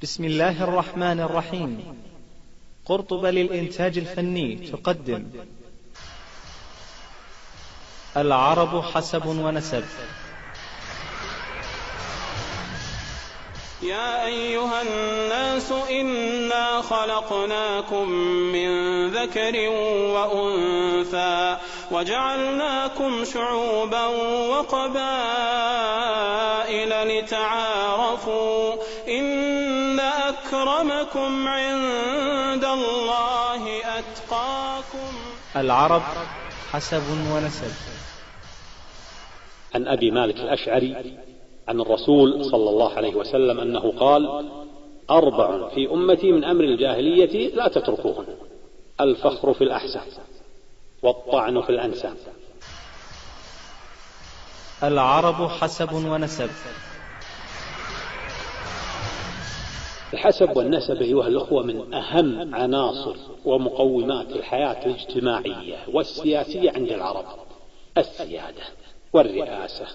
بسم الله الرحمن الرحيم. قرطبة للإنتاج الفني تقدم العرب حسب ونسب. يا أيها الناس إنا خلقناكم من ذكر وأنثى وجعلناكم شعوبا وقبائل لتعارفوا إن أكرمكم عند الله أتقاكم. العرب حسب ونسب. عن أبي مالك الأشعري عن الرسول صلى الله عليه وسلم أنه قال: 4 في أمتي من أمر الجاهلية لا تتركوهن: الفخر في الأحساب، والطعن في الأنساب. العرب حسب ونسب. الحسب والنسب أيها الأخوة من أهم عناصر ومقومات الحياة الاجتماعية والسياسية عند العرب. السيادة والرئاسة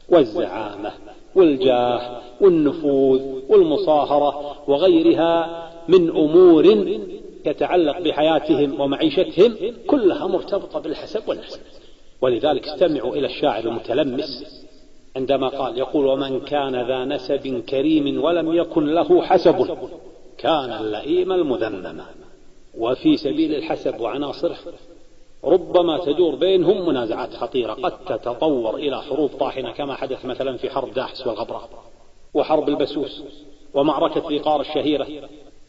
والزعامة والجاه والنفوذ والمصاهرة وغيرها من أمور تتعلق بحياتهم ومعيشتهم كلها مرتبطة بالحسب والنسب. ولذلك استمعوا إلى الشاعر المتلمس عندما قال يقول: ومن كان ذا نسب كريم ولم يكن له حسب كان اللئيم المذمم. وفي سبيل الحسب وعناصره ربما تدور بينهم منازعات خطيرة قد تتطور إلى حروب طاحنة، كما حدث مثلا في حرب داحس والغبراء وحرب البسوس ومعركة ذي قار الشهيرة.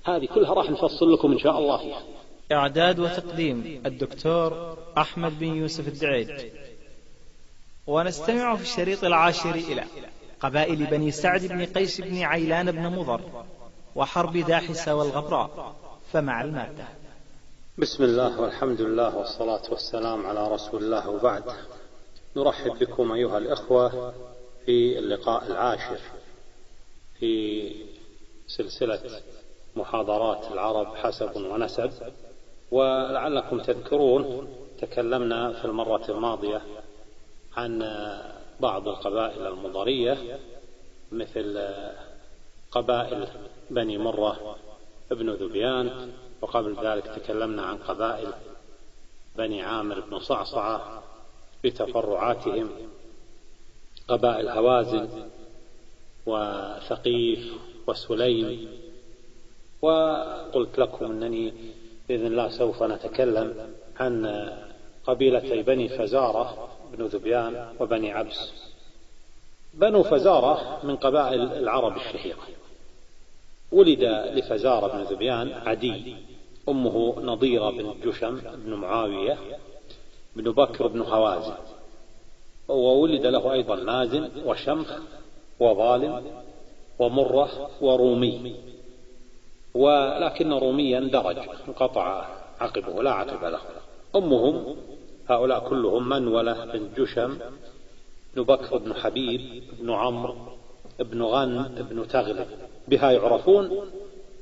هذه كلها راح نفصل لكم إن شاء الله فيها. إعداد وتقديم الدكتور أحمد بن يوسف الدعيج. ونستمع في الشريط 10 إلى قبائل بني سعد بن قيس بن عيلان بن مضر وحرب داحس والغبراء. فمع المادة. بسم الله والحمد لله والصلاة والسلام على رسول الله، وبعد. نرحب بكم أيها الإخوة في اللقاء 10 في سلسلة محاضرات العرب حسب ونسب. ولعلكم تذكرون تكلمنا في المرة الماضية عن بعض القبائل المضرية مثل قبائل بني مرة ابن ذبيان، وقبل ذلك تكلمنا عن قبائل بني عامر بن صعصعة بتفرعاتهم، قبائل هوازن وثقيف وسليم. وقلت لكم أنني بإذن الله سوف نتكلم عن قبيلتي بني فزارة بن ذبيان وبني عبس. بنو فزارة من قبائل العرب الشهيرة. ولد لفزارة بن ذبيان عدي، أمه نضيرة بن جشم بن معاوية بن بكر بن هوازن، وولد له أيضا مازن وشمخ وظالم ومرة ورومي، ولكن روميا درج انقطع عقبه لا عقب له. أمهم هؤلاء كلهم منولة بن جشم بن بكر بن حبيب بن عمرو بن غن بن تغلب، بها يعرفون،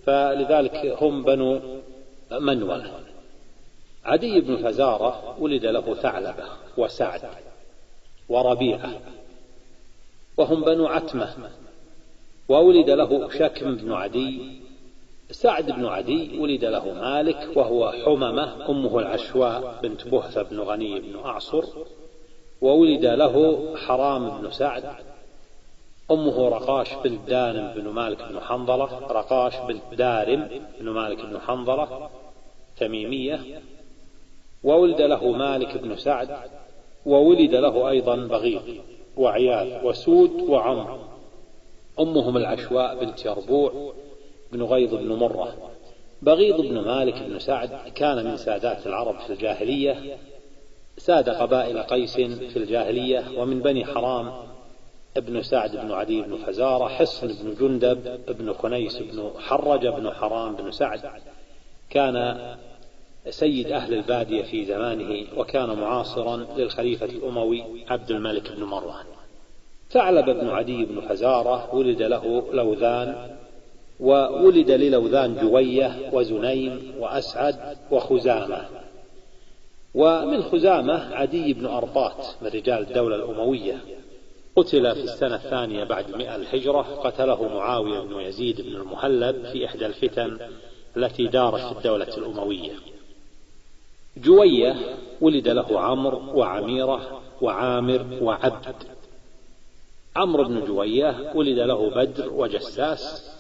فلذلك هم بنو منولة. عدي بن فزارة ولد له ثعلبة وسعد وربيعة وهم بنو عتمة، وولد له شكم بن عدي. سعد بن عدي ولد له مالك وهو حممة، أمه العشواء بنت بهثة بن غني بن أعصر، وولد له حرام بن سعد، أمه رقاش بنت دارم بن مالك بن حنظلة، رقاش بنت دارم بن مالك بن حنظلة تميمية، وولد له مالك بن سعد، وولد له أيضا بغيض وعياذ وسود وعمر، أمهم العشواء بنت يربوع بن غيظ بن مرة. بغيض بن مالك بن سعد كان من سادات العرب في الجاهلية، ساد قبائل قيس في الجاهلية. ومن بني حرام ابن سعد بن عدي بن فزارة حصن بن جندب بن خنيس بن حرج بن حرام بن سعد، كان سيد أهل البادية في زمانه، وكان معاصرا للخليفة الأموي عبد الملك بن مروان. ثعلب بن عدي بن فزارة ولد له لوذان، وولد للوذان جوية وزنيم وأسعد وخزامة. ومن خزامة عدي بن أرطات من رجال الدولة الأموية، قتل في السنة 2 بعد 100 الهجرة، قتله معاوية بن يزيد بن المهلب في إحدى الفتن التي دارت في الدولة الأموية. جوية ولد له عمرو وعميرة وعامر وعبد. عمرو بن جوية ولد له بدر وجساس،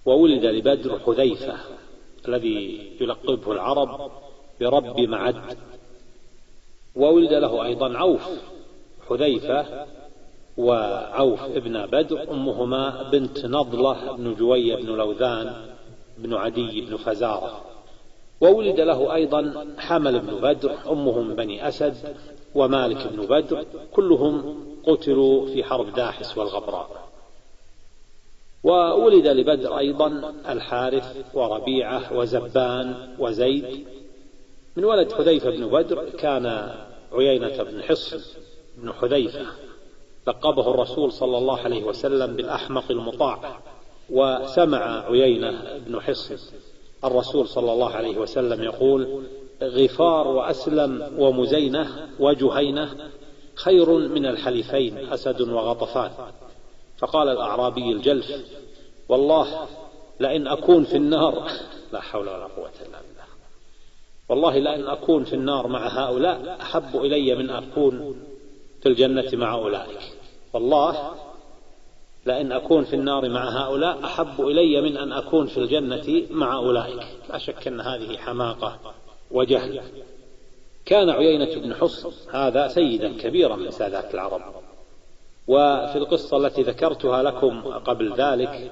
وولد لبدر حذيفة الذي يلقبه العرب برب معد، وولد له أيضا عوف. حذيفة وعوف ابن بدر أمهما بنت نضلة بن جوية بن لوذان بن عدي بن فزارة. وولد له أيضا حمل بن بدر أمهم بني أسد ومالك بن بدر، كلهم قتلوا في حرب داحس والغبراء. وولد لبدر أيضا الحارث وربيعة وزبان وزيد. من ولد حذيفة بن بدر كان عيينة بن حصن بن حذيفة، لقبه الرسول صلى الله عليه وسلم بالأحمق المطاع. وسمع عيينة بن حصن الرسول صلى الله عليه وسلم يقول: غفار وأسلم ومزينة وجهينة خير من الحليفين أسد وغطفان. فقال الأعرابي الجلف: والله لئن أكون في النار، لا حول ولا قوة إلا بالله، والله لئن أكون في النار مع هؤلاء أحب إلي من أكون في الجنة مع أولئك. والله لئن أكون في النار مع هؤلاء أحب إلي من أن أكون في الجنة مع أولئك. لا شك أن هذه حماقة وجهل. كان عيينة بن حصن هذا سيدا كبيرا من سادات العرب. وفي القصة التي ذكرتها لكم قبل ذلك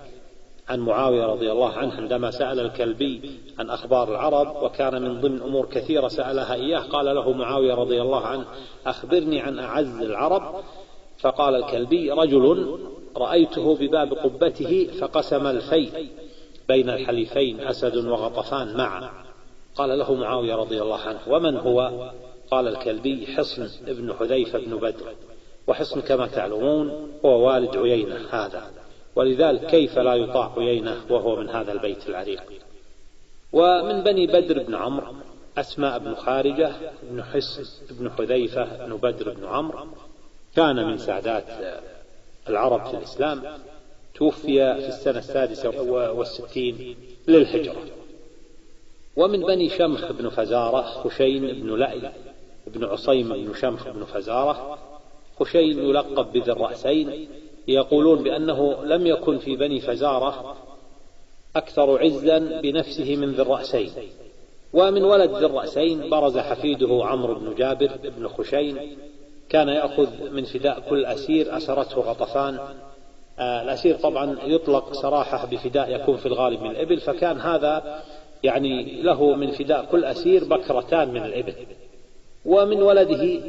عن معاوية رضي الله عنه عندما سأل الكلبي عن أخبار العرب، وكان من ضمن أمور كثيرة سألها إياه، قال له معاوية رضي الله عنه: أخبرني عن أعز العرب. فقال الكلبي: رجل رأيته بباب قبته فقسم الفيء بين الحليفين أسد وغطفان معا. قال له معاوية رضي الله عنه: ومن هو؟ قال الكلبي: حصن ابن حذيفة بن بدر. وحصن كما تعلمون هو والد عيينة هذا، ولذلك كيف لا يطاع عيينة وهو من هذا البيت العريق. ومن بني بدر بن عمرو أسماء بن خارجة بن حصن بن حذيفة بن بدر بن عمرو، كان من سادات العرب في الإسلام، توفي في السنة 66 للهجرة. ومن بني شمخ بن فزارة خشين بن لأي بن عصيم بن شمخ بن فزارة. خشين يلقب بذي الرأسين، يقولون بأنه لم يكن في بني فزارة أكثر عزا بنفسه من ذي الرأسين. ومن ولد ذي الرأسين برز حفيده عمرو بن جابر بن خشين، كان يأخذ من فداء كل أسير أسرته غطفان. الأسير طبعا يطلق سراحة بفداء يكون في الغالب من الإبل، فكان هذا يعني له من فداء كل أسير بكرتان من الإبل. ومن ولده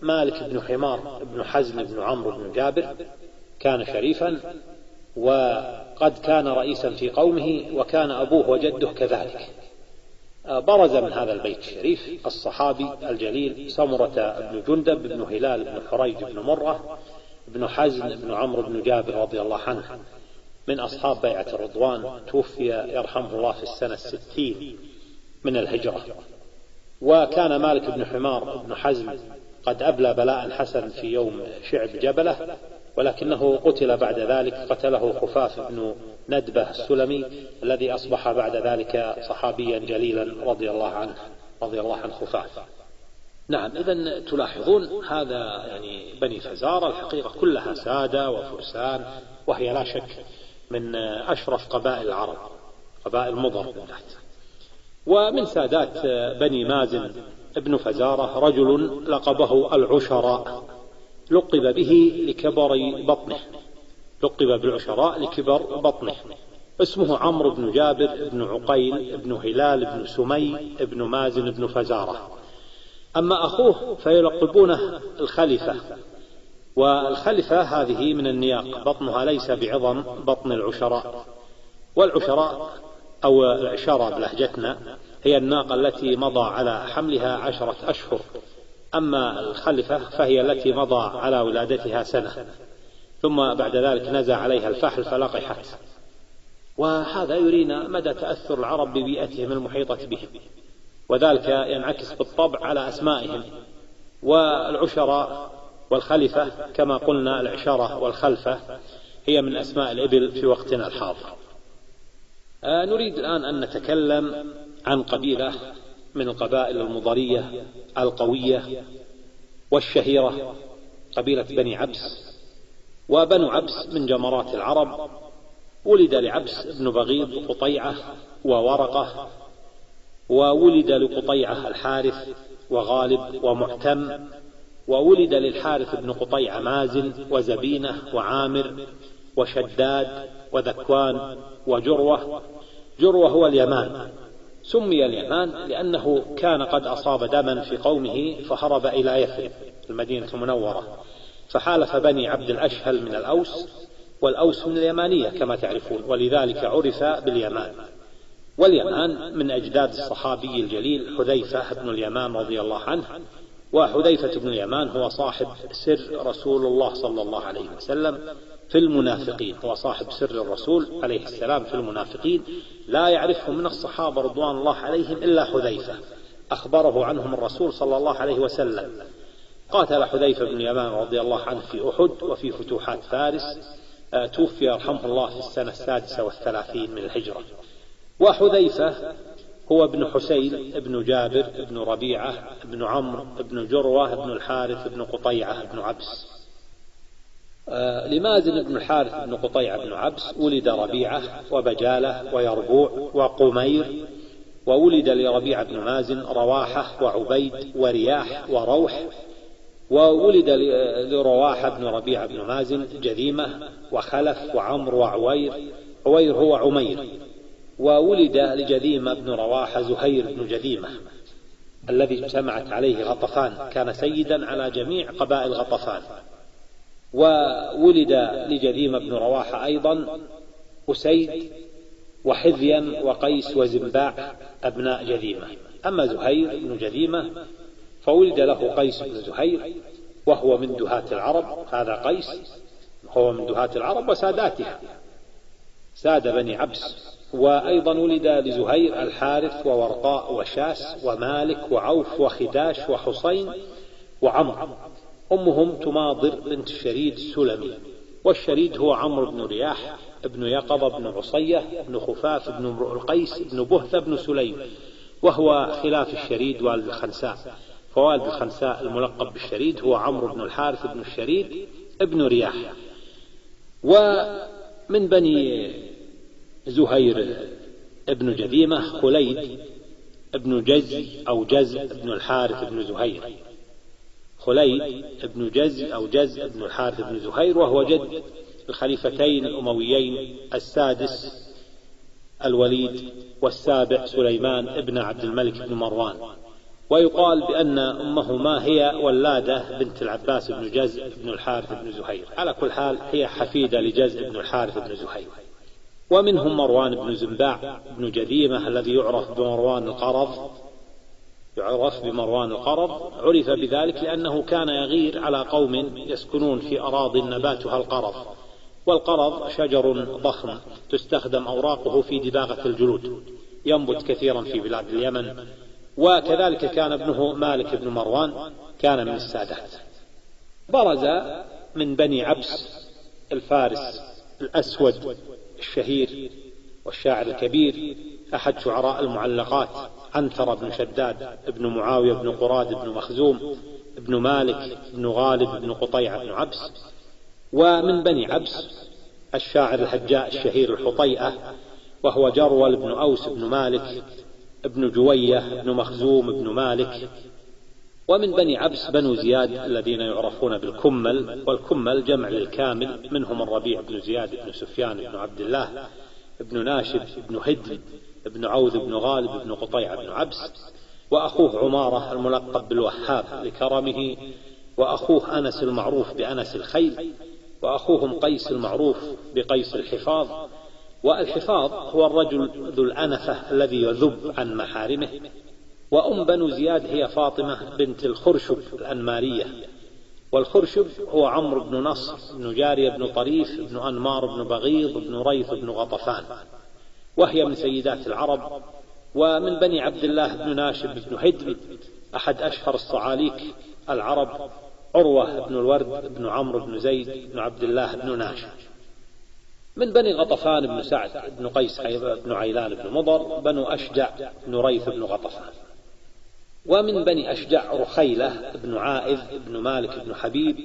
مالك بن حمار بن حزم بن عمرو بن جابر، كان شريفا وقد كان رئيسا في قومه، وكان أبوه وجده كذلك. برز من هذا البيت الشريف الصحابي الجليل سمرة بن جندب بن هلال بن حريج بن مرة بن حزم بن عمرو بن جابر رضي الله عنه، من أصحاب بيعة الرضوان، توفي يرحمه الله في السنة 60 من الهجرة. وكان مالك بن حمار بن حزم قد أبلى بلاء حسن في يوم شعب جبله، ولكنه قتل بعد ذلك، قتله خفاف بن ندبة السلمي الذي أصبح بعد ذلك صحابيا جليلا رضي الله عنه خفاف. نعم، إذن تلاحظون هذا يعني بني فزارة الحقيقة كلها سادة وفرسان، وهي لا شك من أشرف قبائل العرب، قبائل مضر بالذات. ومن سادات بني مازن ابن فزارة رجل لقبه العشراء، لقب به لكبر بطنه، لقب بالعشراء لكبر بطنه. اسمه عمرو بن جابر بن عقيل بن هلال بن سمي بن مازن بن فزارة. أما أخوه فيلقبونه الخلفة، والخلفة هذه من النياق، بطنها ليس بعظم بطن العشراء. والعشراء أو العشرة بلهجتنا هي الناقة التي مضى على حملها 10 أشهر، أما الخلفة فهي التي مضى على ولادتها سنة، ثم بعد ذلك نزع عليها الفحل فلقحت. وهذا يرينا مدى تأثر العرب ببيئتهم المحيطة بهم، وذلك ينعكس بالطبع على أسمائهم. والعشراء والخلفة كما قلنا العشرة والخلفة هي من أسماء الإبل في وقتنا الحاضر. نريد الآن أن نتكلم عن قبيلة من القبائل المضرية القوية والشهيرة، قبيلة بني عبس. وبنو عبس من جمرات العرب، ولد لعبس بن بغيض قطيعة وورقة، وولد لقطيعة الحارث وغالب ومعتم، وولد للحارث بن قطيعة مازن وزبينة وعامر وشداد وذكوان وجروة. جروة هو اليمان، سمي اليمان لأنه كان قد أصاب دما في قومه فهرب إلى يثرب المدينة المنورة، فحالف بني عبد الأشهل من الأوس، والأوس من اليمانية كما تعرفون، ولذلك عرف باليمان. واليمان من أجداد الصحابي الجليل حذيفة بن اليمان رضي الله عنه. وحذيفة بن اليمان هو صاحب سر رسول الله صلى الله عليه وسلم في المنافقين، هو صاحب سر الرسول عليه السلام في المنافقين، لا يعرفهم من الصحابة رضوان الله عليهم إلا حذيفة، أخبره عنهم الرسول صلى الله عليه وسلم. قاتل حذيفة بن اليمان رضي الله عنه في أحد وفي فتوحات فارس، توفي رحمه الله في السنة 36 من الهجرة. وحذيفة هو ابن حسين ابن جابر ابن ربيعة ابن عمرو ابن جروة ابن الحارث ابن قطيعة ابن عبس. لمازن بن الحارث بن قطيعة بن عبس ولد ربيعة وبجالة ويربوع وقمير، وولد لربيعة بن مازن رواحة وعبيد ورياح وروح، وولد لرواحة بن ربيعة بن مازن جذيمة وخلف وعمر وعوير، عوير هو عمير. وولد لجذيمة بن رواحة زهير بن جذيمة الذي اجتمعت عليه غطفان، كان سيدا على جميع قبائل غطفان. وولد لجذيمة بن رواحة أيضا أسيد وحذيا وقيس وزنباع أبناء جذيمة. أما زهير بن جذيمة فولد له قيس بن زهير وهو من دهاة العرب. هذا قيس هو من دهاة العرب وساداتها، ساد بني عبس. وأيضا ولد لزهير الحارث وورقاء وشاس ومالك وعوف وخداش وحسين وعمر. أمهم تماضر بنت الشريد السلمي، والشريد هو عمرو بن رياح ابن يقظة بن عصية ابن خفاف ابن امرؤ القيس ابن بهثة بن سليم، وهو خلاف الشريد والد الخنساء، فوالد الخنساء الملقب بالشريد هو عمرو بن الحارث بن الشريد ابن رياح. ومن بني زهير ابن جذيمة خليد ابن جز أو جز ابن الحارث بن زهير، خليد ابن جز أو جز ابن الحارث بن زهير، وهو جد الخليفتين الأمويين السادس الوليد والسابع سليمان ابن عبد الملك بن مروان. ويقال بأن أمهما هي ولادة بنت العباس بن جز بن الحارث بن زهير. على كل حال هي حفيدة لجز بن الحارث بن زهير. ومنهم مروان بن زنباع بن جذيمة الذي يعرف بمروان القرض، عرف بذلك لأنه كان يغير على قوم يسكنون في أراضٍ نباتها القرض، والقرض شجر ضخم تستخدم أوراقه في دباغة الجلود، ينبت كثيرا في بلاد اليمن. وكذلك كان ابنه مالك بن مروان كان من السادات. برز من بني عبس الفارس الأسود الشهير والشاعر الكبير أحد شعراء المعلقات عنتر بن شداد ابن معاوية بن قراد بن مخزوم ابن مالك بن غالب بن قطيعة بن عبس. ومن بني عبس الشاعر الهجاء الشهير الحطيئة، وهو جرول بن أوس بن مالك ابن جوية بن مخزوم بن مالك. ومن بني عبس بنو زياد الذين يعرفون بالكمل، والكمل جمع للكامل، منهم الربيع بن زياد بن سفيان بن عبد الله ابن ناشب ابن هدل ابن عوذ بن غالب بن قطيعة بن عبس، وأخوه عمارة الملقب بالوهاب لكرمه، وأخوه أنس المعروف بأنس الخيل، وأخوهم قيس المعروف بقيس الحفاظ. والحفاظ هو الرجل ذو الأنفة الذي يذب عن محارمه. وأم بنو زياد هي فاطمة بنت الخرشب الأنمارية، والخرشب هو عمرو بن نصر بن جارية بن طريف بن أنمار بن بغيض بن ريث بن غطفان، وهي من سيدات العرب. ومن بني عبد الله بن ناشب بن هدل أحد أشهر الصعاليك العرب، عروة بن الورد بن عمرو بن زيد بن عبد الله بن ناشر. من بني غطفان بن سعد بن قيس بن عيلان بن مضر بنو أشجع بن ريث بن غطفان. ومن بني أشجع رخيلة بن عائذ بن مالك بن حبيب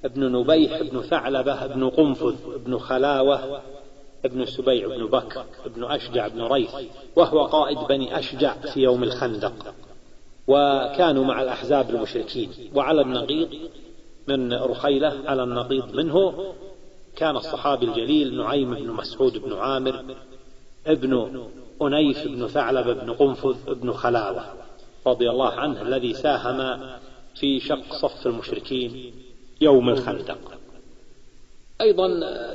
بن نبيح بن ثعلبة بن قنفذ بن خلاوة بن سبيع بن بكر بن أشجع بن ريث، وهو قائد بني أشجع في يوم الخندق، وكانوا مع الأحزاب المشركين. وعلى النقيض من رخيلة، على النقيض منه كان الصحابي الجليل نعيم بن مسعود بن عامر ابن أنيف بن ثعلبة بن قنفذ بن خلاوة رضي الله عنه، الذي ساهم في شق صف المشركين يوم الخندق. أيضا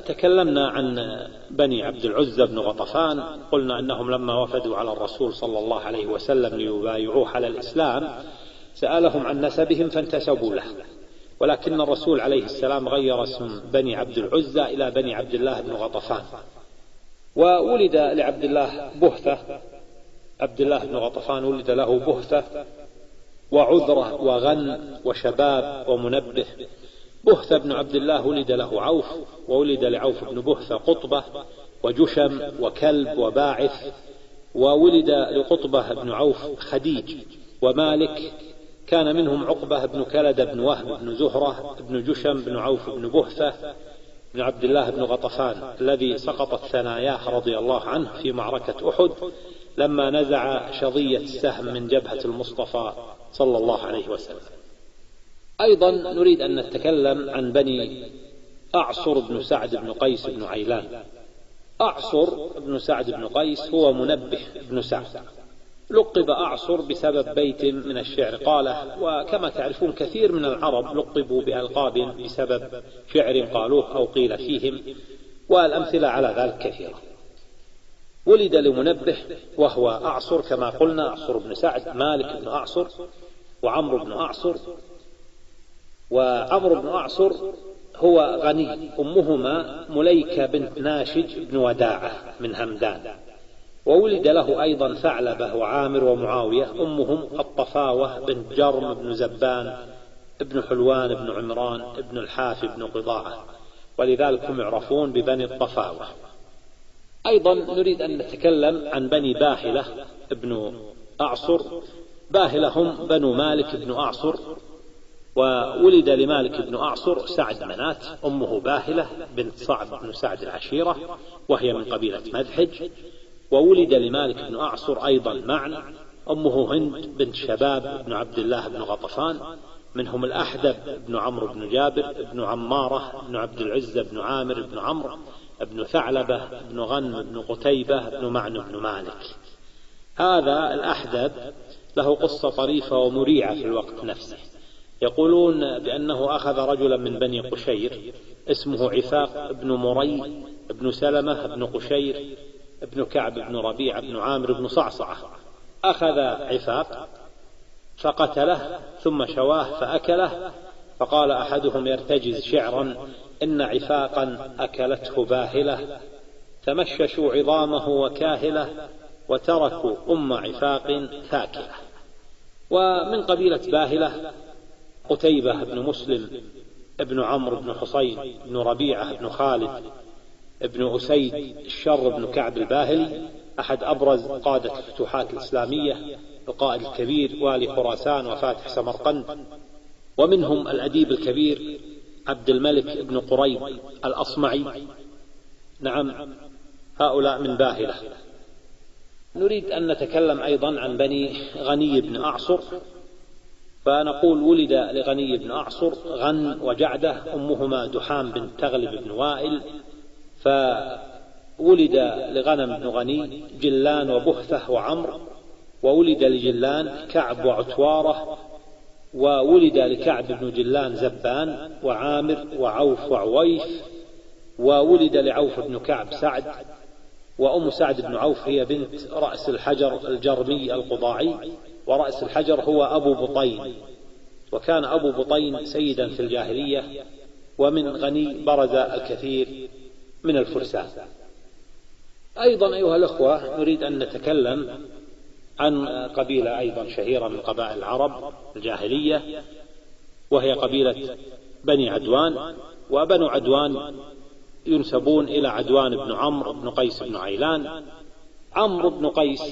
تكلمنا عن بني عبد العزى بن غطفان، قلنا أنهم لما وفدوا على الرسول صلى الله عليه وسلم ليبايعوه على الإسلام سألهم عن نسبهم فانتسبوا له، ولكن الرسول عليه السلام غير اسم بني عبد العزى إلى بني عبد الله بن غطفان. وولد لعبد الله بهثة، عبد الله بن غطفان ولد له بهثة وعذرة وغن وشباب ومنبه. بهثة بن عبد الله ولد له عوف، وولد لعوف بن بهثة قطبة وجشم وكلب وباعث، وولد لقطبة بن عوف خديج ومالك. كان منهم عقبة بن كلد بن وهب بن زهرة بن جشم بن عوف بن بهثة بن عبد الله بن غطفان، الذي سقطت ثناياه رضي الله عنه في معركة أحد لما نزع شظية السهم من جبهة المصطفى صلى الله عليه وسلم. أيضا نريد أن نتكلم عن بني أعصر بن سعد بن قيس بن عيلان. أعصر بن سعد بن قيس هو منبه بن سعد، لقب أعصر بسبب بيت من الشعر قاله، وكما تعرفون كثير من العرب لقبوا بألقاب بسبب شعر قالوه أو قيل فيهم، والأمثلة على ذلك كثيرة. ولد لمنبه وهو أعصر كما قلنا، أعصر بن سعد، مالك بن أعصر وعمرو بن أعصر. وعمرو بن أعصر هو غني، أمهما مليكة بنت ناشج بن وداعة من همدان. وولد له أيضا ثعلبة وعامر ومعاوية، أمهم الطفاوة بنت جرم بن زبان ابن حلوان بن عمران ابن الحافي بن قضاعة، ولذلك هم يعرفون ببني الطفاوة. أيضا نريد أن نتكلم عن بني باهلة ابن أعصر. باهلة هم بنو مالك بن أعصر، وولد لمالك بن أعصر سعد منات، أمه باهلة بنت صعب بن سعد العشيرة وهي من قبيلة مدحج. وولد لمالك بن أعصر أيضا معن، أمه هند بنت شباب بن عبد الله بن غطفان، منهم الأحدب بن عمرو بن جابر بن عمارة بن عبد العزة بن عامر بن عمرو بن ثعلبة بن غنم بن قتيبة بن معن بن مالك. هذا الأحدب له قصة طريفة ومريعة في الوقت نفسه. يقولون بأنه أخذ رجلا من بني قشير اسمه عفاق بن مري بن سلمة بن قشير ابن كعب بن ربيع بن عامر بن صعصعة. أخذ عفاق فقتله ثم شواه فأكله، فقال أحدهم يرتجز شعرا: إن عفاقا أكلته باهلة، تمششوا عظامه وكاهلة، وتركوا أم عفاق ثاكلة. ومن قبيلة باهلة قتيبة بن مسلم ابن عمرو بن حصين بن ربيعة بن خالد ابن أسيد الشر بن كعب الباهلي، أحد أبرز قادة الفتوحات الإسلامية، القائد الكبير والي خراسان وفاتح سمرقند. ومنهم الأديب الكبير عبد الملك بن قريب الأصمعي. نعم، هؤلاء من باهلة. نريد أن نتكلم أيضا عن بني غني بن أعصر. فنقول ولد لغني بن أعصر غن وجعدة، أمهما دحام بن تغلب بن وائل. فولد لغنم بن غني جلان وبهثة وعمر، وولد لجلان كعب وعتوارة، وولد لكعب بن جلان زبان وعامر وعوف وعويف، وولد لعوف بن كعب سعد. وأم سعد بن عوف هي بنت رأس الحجر الجرمي القضاعي، ورأس الحجر هو أبو بطين، وكان أبو بطين سيدا في الجاهلية. ومن غني برز الكثير من الفرسان. أيضا أيها الأخوة نريد أن نتكلم عن قبيلة أيضا شهيرة من قبائل العرب الجاهلية، وهي قبيلة بني عدوان. وبنو عدوان ينسبون إلى عدوان بن عمرو بن قيس بن عيلان. عمرو بن قيس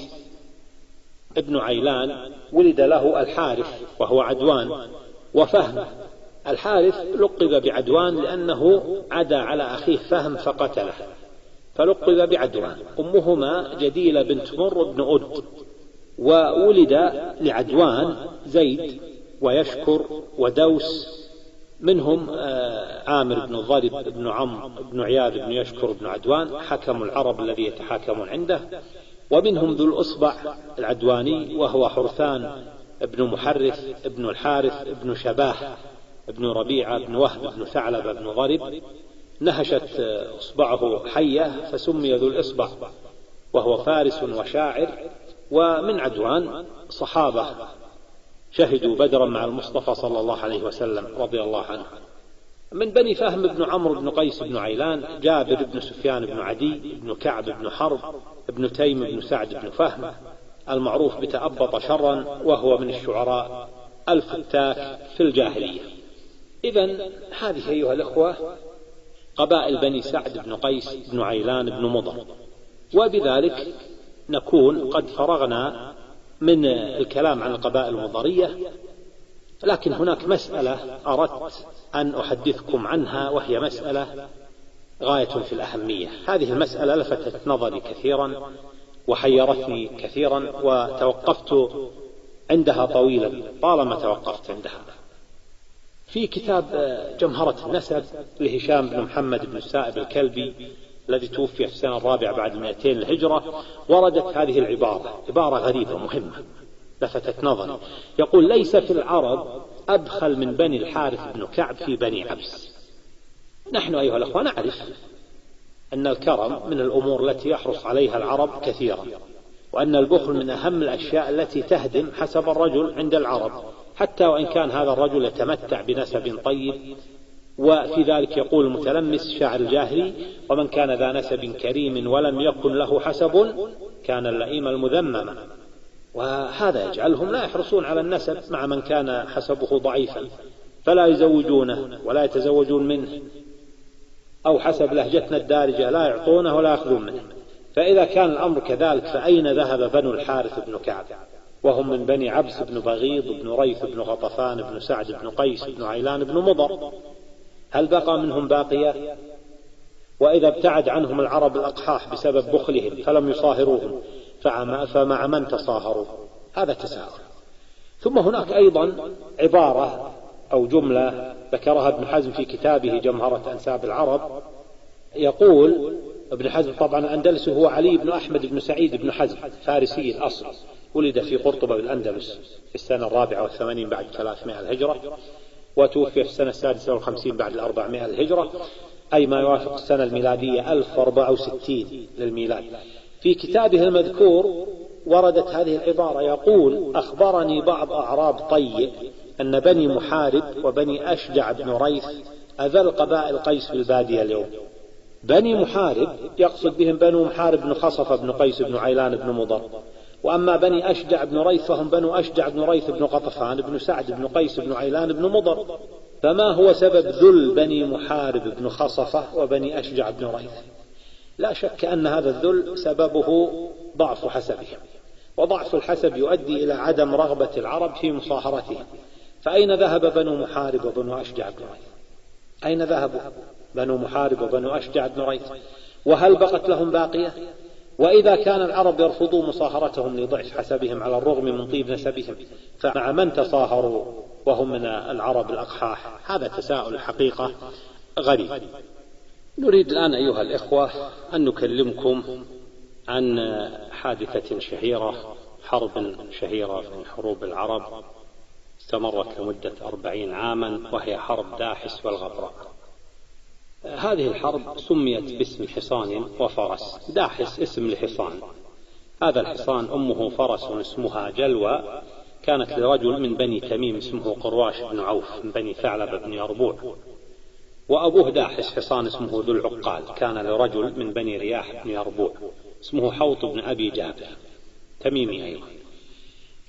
ابن عيلان ولد له الحارث وهو عدوان وفهم. الحارث لقب بعدوان لأنه عدا على أخيه فهم فقتله، فلقب بعدوان. أمهما جديلة بنت مر بن أد. وولد لعدوان زيد ويشكر ودوس، منهم عامر بن ضرب بن عمرو بن عياذ بن يشكر بن عدوان حكم العرب الذي يتحاكمون عنده. ومنهم ذو الأصبع العدواني وهو حرثان بن محرث بن الحارث بن شباه بن ربيعة بن وهب بن ثعلب بن ضرب، نهشت أصبعه حية فسمي ذو الإصبع، وهو فارس وشاعر. ومن عدوان صحابة شهدوا بدرا مع المصطفى صلى الله عليه وسلم رضي الله عنه. من بني فهم بن عمرو بن قيس بن عيلان جابر بن سفيان بن عدي بن كعب بن حرب بن تيم بن سعد بن فهم المعروف بتأبط شرا، وهو من الشعراء الفتاك في الجاهلية. إذن هذه أيها الأخوة قبائل بني سعد بن قيس بن عيلان بن مضر. وبذلك نكون قد فرغنا من الكلام عن القبائل المضرية، لكن هناك مسألة أردت أن أحدثكم عنها، وهي مسألة غاية في الأهمية. هذه المسألة لفتت نظري كثيرا وحيرتني كثيرا، وتوقفت عندها طويلا طالما توقفت عندها. في كتاب جمهرة النسب لهشام بن محمد بن السائب الكلبي الذي توفي في السنة 4 بعد 200 الهجرة، وردت هذه العبارة، عبارة غريبة مهمة لفتت نظري. يقول: ليس في العرب أبخل من بني الحارث بن كعب في بني عبس. نحن أيها الأخوة نعرف أن الكرم من الأمور التي يحرص عليها العرب كثيرا، وأن البخل من أهم الأشياء التي تهدم حسب الرجل عند العرب، حتى وإن كان هذا الرجل يتمتع بنسب طيب. وفي ذلك يقول المتلمس شاعر الجاهلي: ومن كان ذا نسب كريم ولم يكن له حسب كان اللئيم المذمم. وهذا يجعلهم لا يحرصون على النسب مع من كان حسبه ضعيفا، فلا يزوجونه ولا يتزوجون منه، أو حسب لهجتنا الدارجة لا يعطونه ولا يأخذون منه. فإذا كان الأمر كذلك فأين ذهب بنو الحارث بن كعب، وهم من بني عبس بن بغيض بن ريث بن غطفان بن سعد بن قيس بن عيلان بن مضر؟ هل بقى منهم باقية؟ وإذا ابتعد عنهم العرب الأقحاح بسبب بخلهم فلم يصاهروهم، فمع من تصاهروا؟ هذا تساؤل. ثم هناك أيضا عبارة أو جملة ذكرها ابن حزم في كتابه جمهرة أنساب العرب. يقول ابن حزم، طبعا الأندلسي هو علي بن أحمد بن سعيد بن حزم، فارسي الأصل، ولد في قرطبة بالأندلس في السنة 84 بعد 300 الهجرة، وتوفي في السنة 56 بعد 400 الهجرة، أي ما يوافق السنة الميلادية 1064 للميلاد. في كتابه المذكور وردت هذه العبارة، يقول: أخبرني بعض أعراب طيء أن بني محارب وبني أشجع بن ريث أذل قبائل قيس بالبادية اليوم. بني محارب يقصد بهم بنو محارب بن خصف بن قيس بن عيلان بن مضر، وأما بني أشجع بن ريث فهم بنو أشجع بن ريث بن غطفان بن سعد بن قيس بن عيلان بن مضر. فما هو سبب ذل بني محارب بن خصفة وبني أشجع بن ريث؟ لا شك أن هذا الذل سببه ضعف حسبهم، وضعف الحسب يؤدي إلى عدم رغبة العرب في مصاهرتهم. فأين ذهب بنو محارب وبنو أشجع بن ريث؟ أين ذهبوا بنو محارب وبنو أشجع بن ريث؟ وهل بقت لهم باقية؟ وإذا كان العرب يرفضوا مصاهرتهم لضعف حسبهم على الرغم من طيب نسبهم، فمع من تصاهروا وهم من العرب الأقحاح؟ هذا تساؤل حقيقة غريب. نريد الآن أيها الإخوة أن نكلمكم عن حادثة شهيرة، حرب شهيرة من حروب العرب استمرت لمدة 40 عاما، وهي حرب داحس والغبراء. هذه الحرب سميت باسم حصان وفرس. داحس اسم لحصان، هذا الحصان أمه فرس اسمها جلوى، كانت لرجل من بني تميم اسمه قرواش بن عوف من بني ثعلب بن يربوع. وأبوه داحس حصان اسمه ذو العقال، كان لرجل من بني رياح بن يربوع اسمه حوط بن أبي جابر، تميمي أيضا.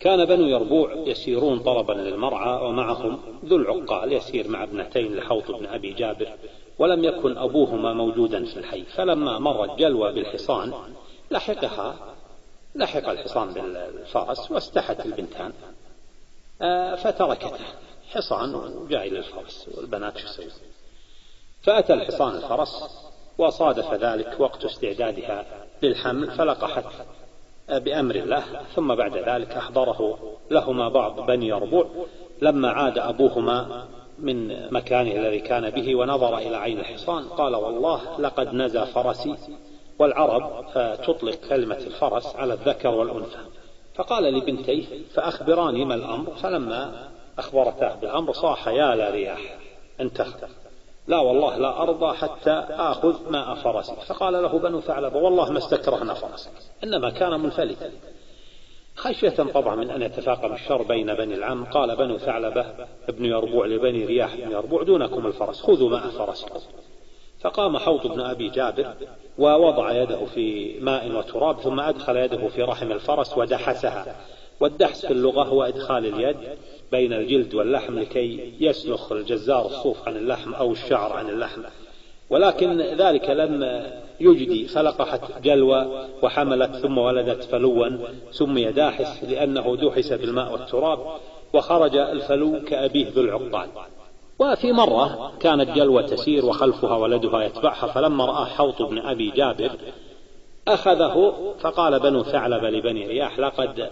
كان بنو يربوع يسيرون طلبا للمرعى ومعهم ذو العقال يسير مع ابنتين لحوط بن أبي جابر، ولم يكن أبوهما موجودا في الحي. فلما مرت جلوى بالحصان لحق الحصان بالفرس واستحت البنتان فتركته حصان وجاء للفرس والبنات شو سووا. فأتى الحصان الفرس وصادف ذلك وقت استعدادها للحمل فلقحت بأمر الله. ثم بعد ذلك أحضره لهما بعض بني يربوع لما عاد أبوهما من مكانه الذي كان به ونظر إلى عين الحصان قال: والله لقد نزى فرسي. والعرب تطلق كلمة الفرس على الذكر والأنثى. فقال لبنتيه: فأخبراني ما الأمر. فلما أخبرته بالأمر صاح: يا لا رياح انتخذ، لا والله لا أرضى حتى آخذ ماء فرسي. فقال له بنو ثعلبة: والله ما استكرهنا فرسك، إنما كان منفلتا. خشية طبعا من أن يتفاقم الشر بين بني العم قال بنو ثعلبة ابن يربوع لبني رياح بن يربوع: دونكم الفرس، خذوا ماء فرسكم. فقام حوط بن أبي جابر ووضع يده في ماء وتراب ثم أدخل يده في رحم الفرس ودحسها. والدحس في اللغة هو إدخال اليد بين الجلد واللحم لكي يسلخ الجزار الصوف عن اللحم أو الشعر عن اللحم، ولكن ذلك لم يجدي فلقحت جلوى وحملت ثم ولدت فلوا سمي داحس لأنه دحس بالماء والتراب، وخرج الفلو كأبيه ذو العقال. وفي مرة كانت جلوى تسير وخلفها ولدها يتبعها، فلما رأى حوط بن أبي جابر أخذه. فقال بنو ثعلبة لبني رياح: لقد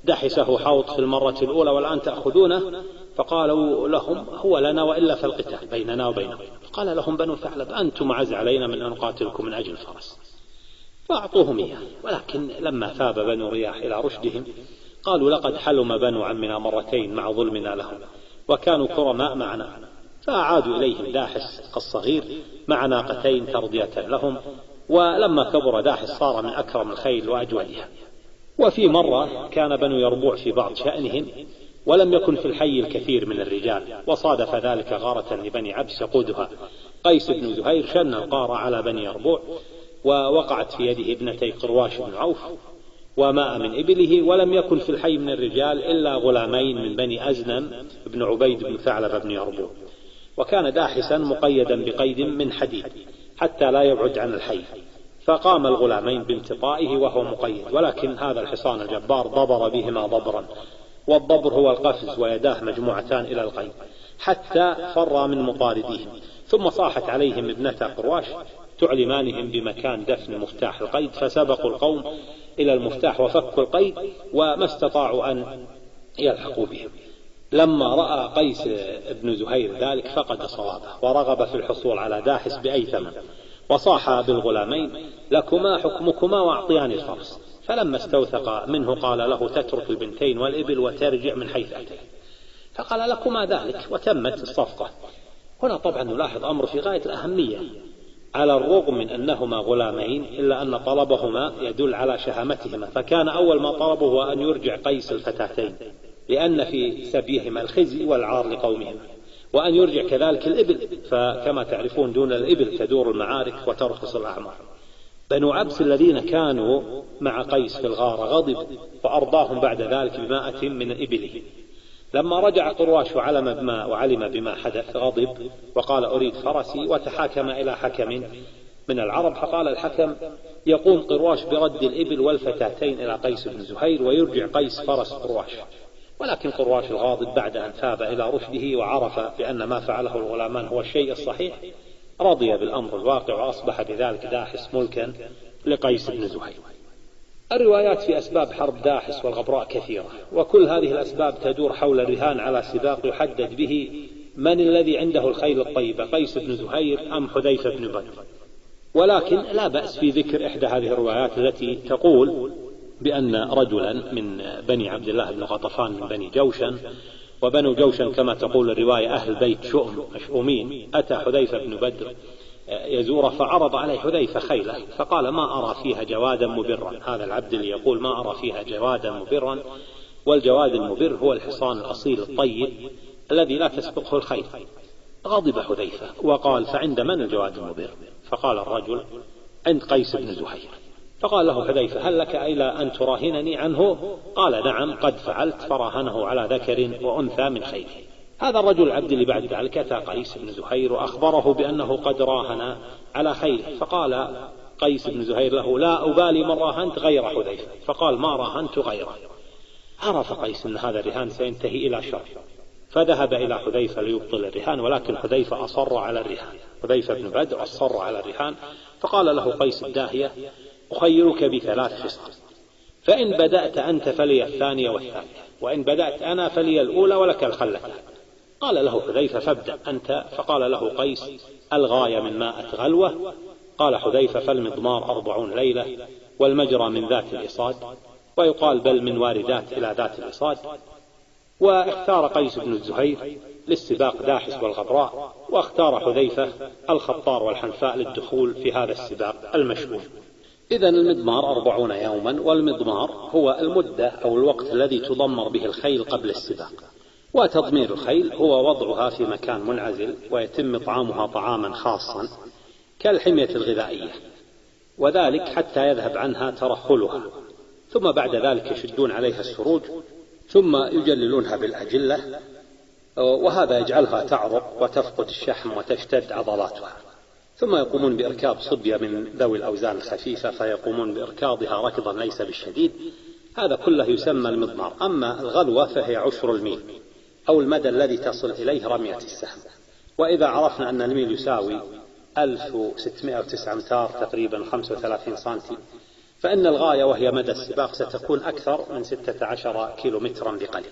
دحسه حوط في المرة الأولى والآن تأخذونه. فقالوا لهم: هو لنا وإلا فالقتال بيننا وبينه. فقال لهم بنو ثعلبة: أنتم أعز علينا من أن نقاتلكم من أجل الفرس. فأعطوهم إياه. ولكن لما ثاب بنو رياح إلى رشدهم قالوا: لقد حلم بنو عمنا مرتين مع ظلمنا لهم وكانوا كرماء معنا. فأعادوا إليهم داحس الصغير مع ناقتين ترضية لهم. ولما كبر داحس صار من أكرم الخيل وأجودها. وفي مرة كان بنو يربوع في بعض شأنهم ولم يكن في الحي الكثير من الرجال، وصادف ذلك غارة لبني عبس يقودها قيس بن زهير شن القارة على بني يربوع، ووقعت في يده ابنتي قرواش بن عوف وماء من إبله. ولم يكن في الحي من الرجال إلا غلامين من بني أزنم بن عبيد بن ثعلبة بن يربوع. وكان داحسا مقيدا بقيد من حديد حتى لا يبعد عن الحي. فقام الغلامين بامتطائه وهو مقيد، ولكن هذا الحصان الجبار ضبر بهما ضبرا، والضبر هو القفز ويداه مجموعتان إلى القيد حتى فر من مطارديهم. ثم صاحت عليهم ابنتا قرواش تعلمانهم بمكان دفن مفتاح القيد، فسبقوا القوم إلى المفتاح وفكوا القيد وما استطاعوا أن يلحقوا بهم. لما رأى قيس بن زهير ذلك فقد صوابه ورغب في الحصول على داحس بأي ثمن، وصاح بالغلامين: لكما حكمكما وأعطياني الفرس. فلما استوثق منه قال له: تترك البنتين والإبل وترجع من حيث أتيت. فقال: لكما ذلك، وتمت الصفقة. هنا طبعا نلاحظ أمر في غاية الأهمية، على الرغم من أنهما غلامين إلا أن طلبهما يدل على شهامتهما. فكان أول ما طلبه هو أن يرجع قيس الفتاتين لأن في سبيهما الخزي والعار لقومهما، وأن يرجع كذلك الإبل، فكما تعرفون دون الإبل تدور المعارك وترخص الأعمار. بنو عبس الذين كانوا مع قيس في الغار غضب وأرضاهم بعد ذلك ب100 من إبله. لما رجع قرواش وعلم بما حدث غضب وقال: أريد فرسي، وتحاكم إلى حكم من العرب. فقال الحكم: يقوم قرواش برد الإبل والفتاتين إلى قيس بن زهير ويرجع قيس فرس قرواش. ولكن قرواش الغاضب بعد أن ثاب إلى رشده وعرف بأن ما فعله الغلامان هو الشيء الصحيح رضي بالأمر الواقع، وأصبح بذلك داحس ملكا لقيس بن زهير. الروايات في أسباب حرب داحس والغبراء كثيرة، وكل هذه الأسباب تدور حول الرهان على سباق يحدد به من الذي عنده الخيل الطيبة، قيس بن زهير أم حذيفة بن بدر. ولكن لا بأس في ذكر إحدى هذه الروايات التي تقول بأن رجلا من بني عبد الله بن غطفان من بني جوشن، وبنو جوشن كما تقول الرواية أهل بيت شؤم مشؤومين، أتى حذيفة بن بدر يزوره فعرض عليه حذيفة خيله فقال: ما أرى فيها جوادا مبرا. هذا العبد اللي يقول: ما أرى فيها جوادا مبرا، والجواد المبر هو الحصان الأصيل الطيب الذي لا تسبقه الخيل. غضب حذيفة وقال: فعند من الجواد المبر؟ فقال الرجل: عند قيس بن زهير. فقال له حذيفة: هل لك إلى أن تراهنني عنه؟ قال: نعم قد فعلت. فراهنه على ذكر وأنثى من خيله. هذا الرجل العبد اللي بعد ذلك أتى قيس بن زهير وأخبره بأنه قد راهن على خيله، فقال قيس بن زهير له: لا أبالي من راهنت غير حذيفة. فقال: ما راهنت غيره. عرف قيس أن هذا الرهان سينتهي إلى شر، فذهب إلى حذيفة ليبطل الرهان، ولكن حذيفة أصر على الرهان. حذيفة بن بدر أصر على الرهان، فقال له قيس الداهية: أخيرك بثلاث خصال، فإن بدأت أنت فلي الثانية والثالثة، وإن بدأت أنا فلي الأولى ولك الخلتان. قال له حذيفة: فابدأ أنت. فقال له قيس: الغاية من 100 غلوة. قال حذيفة: فالمضمار 40 ليلة، والمجرى من ذات الإصاد، ويقال بل من واردات إلى ذات الإصاد. واختار قيس بن الزهير للسباق داحس والغبراء، واختار حذيفة الخطار والحنفاء للدخول في هذا السباق المشهور. إذن المضمار 40 يوما، والمضمار هو المدة أو الوقت الذي تضمر به الخيل قبل السباق. وتضمير الخيل هو وضعها في مكان منعزل، ويتم طعامها طعاما خاصا كالحمية الغذائية، وذلك حتى يذهب عنها ترهلها، ثم بعد ذلك يشدون عليها السروج، ثم يجللونها بالأجلة، وهذا يجعلها تعرق وتفقد الشحم وتشتد عضلاتها، ثم يقومون بإركاض صبية من ذوي الأوزان الخفيفة، فيقومون بإركاضها ركضا ليس بالشديد. هذا كله يسمى المضمار. أما الغلوة فهي 10 الميل، أو المدى الذي تصل إليه رمية السهم. وإذا عرفنا أن الميل يساوي 1609 أمتار تقريبا 35 سنتي، فإن الغاية وهي مدى السباق ستكون أكثر من 16 كيلومترا بقليل.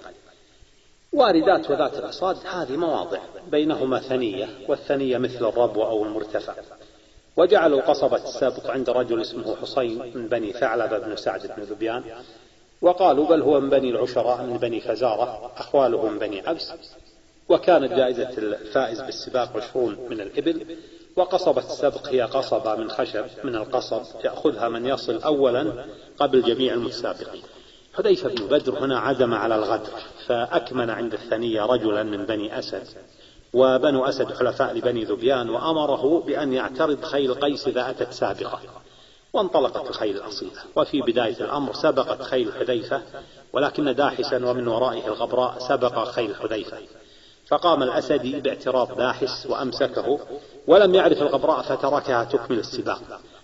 واردات وذات الأصاد هذه مواضع بينهما ثنية، والثنية مثل الربو أو المرتفع. وجعلوا قصبة السبق عند رجل اسمه حسين من بني ثعلبة بن سعد بن ذبيان، وقالوا بل هو من بني العشراء من بني فزارة، أخواله من بني عبس. وكانت جائزة الفائز بالسباق 20 من الإبل. وقصبة السبق هي قصبة من خشب من القصب يأخذها من يصل أولا قبل جميع المتسابقين. حذيفة بن بدر هنا عزم على الغدر، فأكمن عند الثنية رجلا من بني أسد، وبنو أسد حلفاء لبني ذبيان، وأمره بأن يعترض خيل قيس إذا أتت سابقة. وانطلقت الخيل الأصيلة، وفي بداية الأمر سبقت خيل حذيفة، ولكن داحسا ومن ورائه الغبراء سبق خيل حذيفة، فقام الأسدي باعتراض داحس وأمسكه، ولم يعرف الغبراء فتركها تكمل السباق.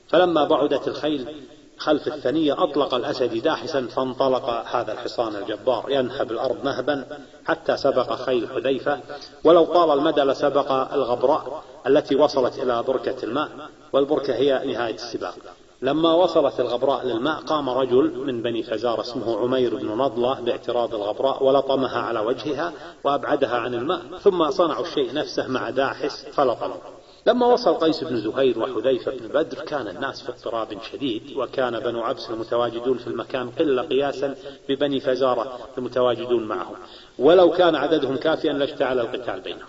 فلما بعدت الخيل خلف الثنية أطلق الأسدي داحسا، فانطلق هذا الحصان الجبار ينهب الأرض نهبا حتى سبق خيل حذيفة، ولو طال المدى لسبق الغبراء التي وصلت إلى بركة الماء، والبركة هي نهاية السباق. لما وصلت الغبراء للماء قام رجل من بني فزار اسمه عمير بن نضلة باعتراض الغبراء، ولطمها على وجهها وأبعدها عن الماء، ثم صنعوا الشيء نفسه مع داحس فلطموا. لما وصل قيس بن زهير وحذيفة بن بدر كان الناس في اضطراب شديد، وكان بنو عبس المتواجدون في المكان قلة قياسا ببني فزارة المتواجدون معهم، ولو كان عددهم كافيا لاشتعل القتال بينهم.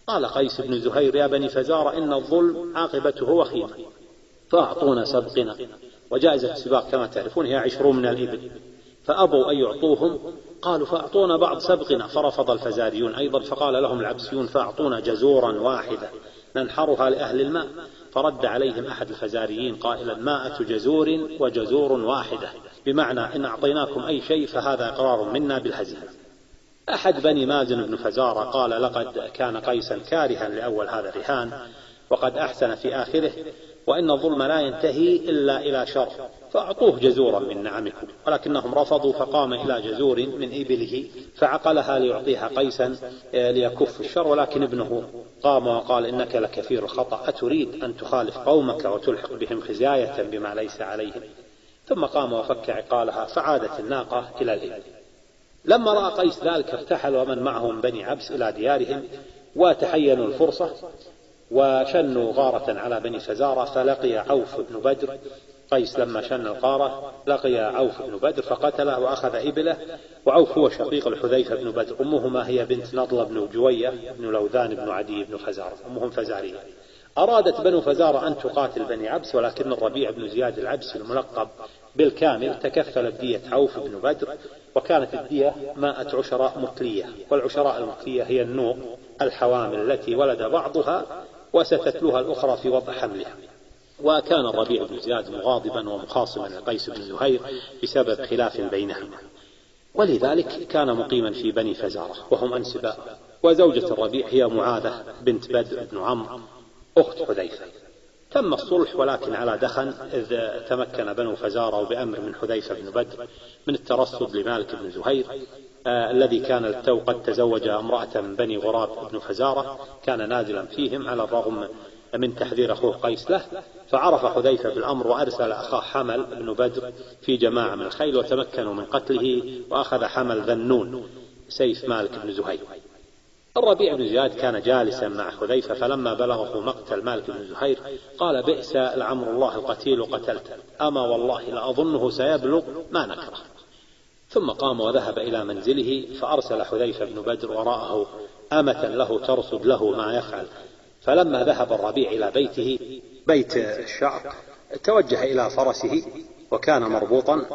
قال قيس بن زهير: يا بني فزارة، إن الظلم عاقبته وخيمة، فأعطونا سبقنا. وجائزة السباق كما تعرفون هي 20 من الإبل، فأبوا أن يعطوهم، قالوا: فأعطونا بعض سبقنا. فرفض الفزاريون أيضا، فقال لهم العبسيون: فأعطونا جزورا واحدة ننحرها لأهل الماء. فرد عليهم أحد الفزاريين قائلا: 100 جزور وجزور واحدة، بمعنى إن أعطيناكم أي شيء فهذا إقرار منا بالهزيمة. أحد بني مازن بن فزارة قال: لقد كان قيسا كارها لأول هذا الرهان، وقد أحسن في آخره، وإن الظلم لا ينتهي إلا إلى شر، فأعطوه جزورا من نعمكم. ولكنهم رفضوا، فقام إلى جزور من إبله فعقلها ليعطيها قيسا ليكف الشر، ولكن ابنه قام وقال: إنك لكثير الخطأ، أتريد أن تخالف قومك وتلحق بهم خزاية بما ليس عليهم. ثم قام وفك عقالها، فعادت الناقة إلى الإبل. لما رأى قيس ذلك ارتحل ومن معه من بني عبس إلى ديارهم، وتحينوا الفرصة وشنوا غارة على بني فزارة، فلقي عوف بن بدر. قيس لما شن الغارة لقي عوف بن بدر فقتله وأخذ إبله. وعوف هو شقيق الحذيفة بن بدر، أمهما هي بنت نضلة بن جوية بن لوذان بن عدي بن فزارة، أمهم فزارية. أرادت بنو فزارة أن تقاتل بني عبس، ولكن الربيع بن زياد العبسي الملقب بالكامل تكفل بدية عوف بن بدر، وكانت الدية 100 عشراء مكلية. والعشراء المكلية هي النوق الحوامل التي ولد بعضها وستتلوها الأخرى في وضع حملها. وكان الربيع بن زياد مغاضبا ومخاصما لقيس بن زهير بسبب خلاف بينهما، ولذلك كان مقيما في بني فزارة وهم أنسباء. وزوجة الربيع هي معاذة بنت بدر بن عمرو أخت حذيفة. تم الصلح ولكن على دخن، إذ تمكن بنو فزارة وبأمر من حذيفة بن بدر من الترصد لمالك بن زهير الذي كان للتو قد تزوج امرأة من بني غراب بن فزارة، كان نازلا فيهم على الرغم من تحذير أخوه قيس له. فعرف حذيفة بالأمر وأرسل أخاه حمل بن بدر في جماعة من الخيل وتمكنوا من قتله، وأخذ حمل ذنون سيف مالك بن زهير. الربيع بن زياد كان جالسا مع حذيفة، فلما بلغه مقتل مالك بن زهير قال: بئس لعمر الله القتيل قتلته، أما والله لأظنه سيبلغ ما نكره. ثم قام وذهب إلى منزله، فأرسل حذيفة بن بدر وراءه أمة له ترصد له ما يفعل. فلما ذهب الربيع إلى بيته بيت الشعق توجه إلى فرسه وكان مربوطا،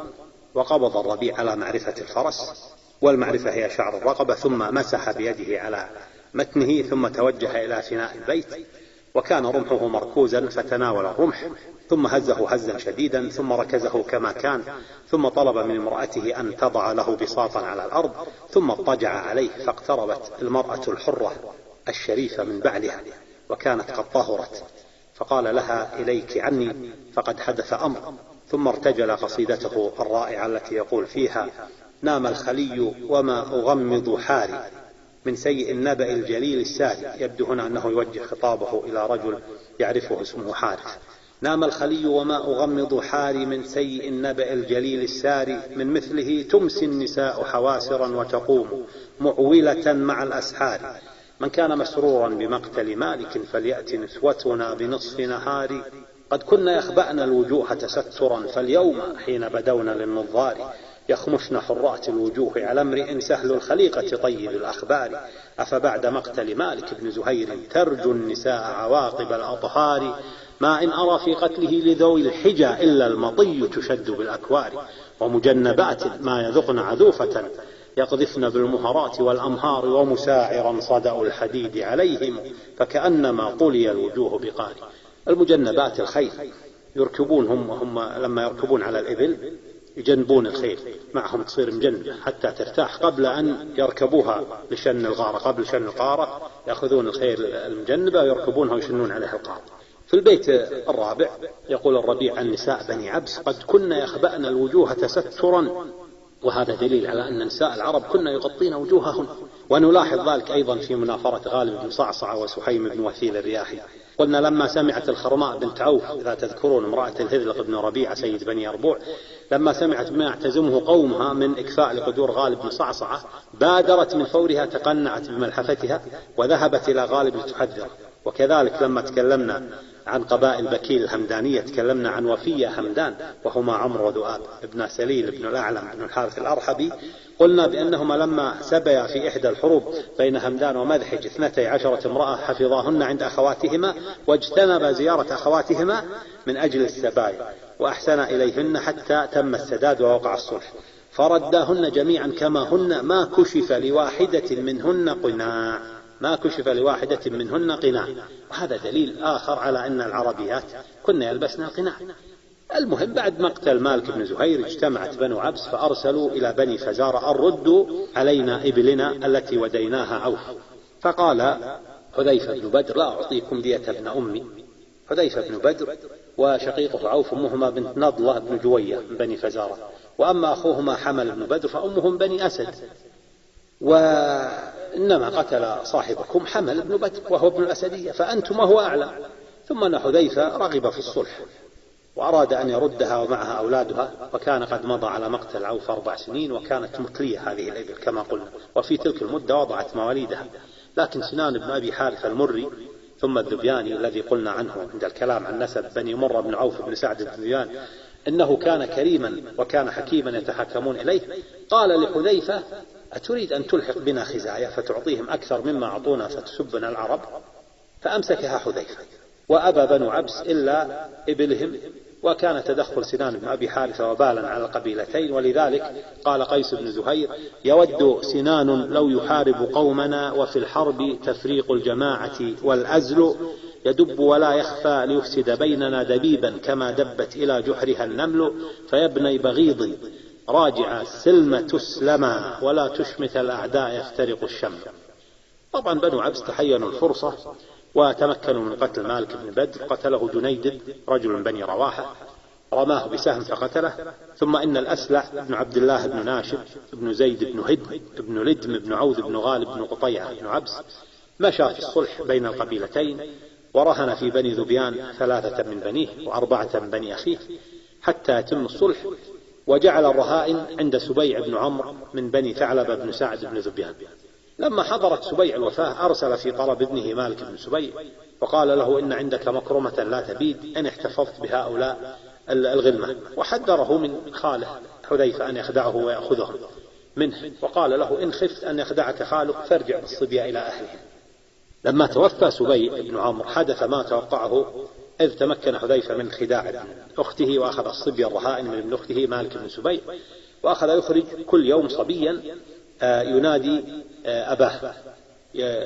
وقبض الربيع على معرفة الفرس، والمعرفة هي شعر الرقبة، ثم مسح بيده على متنه، ثم توجه إلى فناء البيت وكان رمحه مركوزا، فتناول الرمح ثم هزه هزا شديدا، ثم ركزه كما كان، ثم طلب من امرأته أن تضع له بساطا على الأرض، ثم اضطجع عليه. فاقتربت المرأة الحرة الشريفة من بعلها وكانت قد طهرت، فقال لها: إليك عني فقد حدث أمر. ثم ارتجل قصيدته الرائعة التي يقول فيها: نام الخلي وما أغمض حالي من سيء النبأ الجليل الساري. يبدو هنا أنه يوجه خطابه إلى رجل يعرفه اسمه حارث. نام الخلي وما أغمض حالي من سيء النبأ الجليل الساري، من مثله تمسي النساء حواسرا وتقوم معولة مع الأسحار. من كان مسرورا بمقتل مالك فليأت نسوتنا بنصف نهار. قد كنا يخبأن الوجوه تسترا، فاليوم حين بدونا للنظار يخمشن حرات الوجوه على امرئ سهل الخليقة طيب الأخبار. أفبعد مقتل مالك بن زهير ترجو النساء عواقب الأطهار. ما إن أرى في قتله لذوي الحجى إلا المطي تشد بالأكوار. ومجنبات ما يذقن عذوفة يقذفن بالمهرات والأمهار. ومساعرا صدأ الحديد عليهم فكأنما قلي الوجوه بقار. المجنبات الخيل يركبون هم لما يركبون على الإبل يجنبون الخيل معهم، تصير مجنبة حتى ترتاح قبل أن يركبوها لشن الغارة. قبل شن الغارة يأخذون الخيل المجنبة ويركبونها ويشنون عليها الغارة. في البيت الرابع يقول الربيع عن نساء بني عبس: قد كنا يخبأن الوجوه تسترا. وهذا دليل على أن نساء العرب كنا يغطين وجوههن. ونلاحظ ذلك أيضا في منافرة غالب بن صعصع وسحيم بن وثيل الرياحي. قلنا لما سمعت الخرماء بنت عوف، إذا تذكرون امرأة الهذلق بن ربيعة سيد بني يربوع، لما سمعت ما يعتزمه قومها من إكفاء لقدور غالب بن صعصعة بادرت من فورها، تقنعت بملحفتها وذهبت إلى غالب لتحذر. وكذلك لما تكلمنا عن قبائل بكيل الهمدانية تكلمنا عن وفية همدان وهما عمرو وذؤاب ابن سليل ابن الأعلم ابن الحارث الأرحبي. قلنا بأنهما لما سبيا في إحدى الحروب بين همدان ومذحج 12 امرأة حفظاهن عند أخواتهما، واجتنب زيارة أخواتهما من أجل السبايا، وأحسن إليهن حتى تم السداد ووقع الصلح، فرداهن جميعا كما هن، ما كشف لواحدة منهن قناع. ما كشف لواحدة منهن قناع. وهذا دليل آخر على أن العربيات كن يلبسن القناع. المهم بعد مقتل مالك بن زهير اجتمعت بنو عبس فأرسلوا إلى بني فزارة: الردوا علينا إبلنا التي وديناها عوف. فقال حذيفة بن بدر: لا أعطيكم دية ابن أمي. حذيفة بن بدر وشقيقه عوف أمهما بنت نضلة بن جوية من بني فزارة، وأما أخوهما حمل بن بدر فأمهم بني أسد. وإنما قتل صاحبكم حمل بن بدر وهو ابن الأسدية، فأنتم وهو أعلم. ثم أن حذيفة رغب في الصلح وأراد أن يردها ومعها أولادها، وكان قد مضى على مقتل عوف 4 سنين، وكانت متلية هذه الإبل كما قلنا، وفي تلك المدة وضعت مواليدها. لكن سنان بن أبي حارث المري ثم الذبياني الذي قلنا عنه عند الكلام عن نسب بني مرة بن عوف بن سعد الذبياني إنه كان كريما وكان حكيما يتحكمون إليه، قال لحذيفة: أتريد أن تلحق بنا خزايا فتعطيهم أكثر مما أعطونا فتسبنا العرب؟ فأمسكها حذيفة، وأبى بنو عبس إلا إبلهم. وكان تدخل سنان بن أبي حارثة وبالا على القبيلتين، ولذلك قال قيس بن زهير: يود سنان لو يحارب قومنا، وفي الحرب تفريق الجماعة والأزل، يدب ولا يخفى ليفسد بيننا دبيبا كما دبت إلى جحرها النمل، فيا ابني بغيض راجع السلم تسلما ولا تشمت الأعداء يفترق الشمل. طبعا بنو عبس تحينوا الفرصة وتمكنوا من قتل مالك بن بدر، قتله جنيدب رجل من بني رواحة، رماه بسهم فقتله. ثم إن الأسلع بن عبد الله بن ناشب بن زيد بن هدم بن لدم بن عوذ بن غالب بن قطيعة بن عبس مشى في الصلح بين القبيلتين، ورهن في بني ذبيان 3 من بنيه و4 من بني أخيه حتى يتم الصلح، وجعل الرهائن عند سبيع بن عمرو من بني ثعلبة بن سعد بن ذبيان. لما حضرت سبيع الوفاة أرسل في طلب ابنه مالك بن سبيع وقال له: إن عندك مكرمة لا تبيد إن احتفظت بهؤلاء الغلمة، وحذره من خاله حذيفة أن يخدعه ويأخذهم منه، وقال له: إن خفت أن يخدعك خالك فارجع بالصبية إلى أهلهم. لما توفى سبيع بن عمرو حدث ما توقعه، إذ تمكن حذيفة من خداع أخته وأخذ الصبي الرهائن من ابن أخته مالك بن سبيع، وأخذ يخرج كل يوم صبيا ينادي أباه،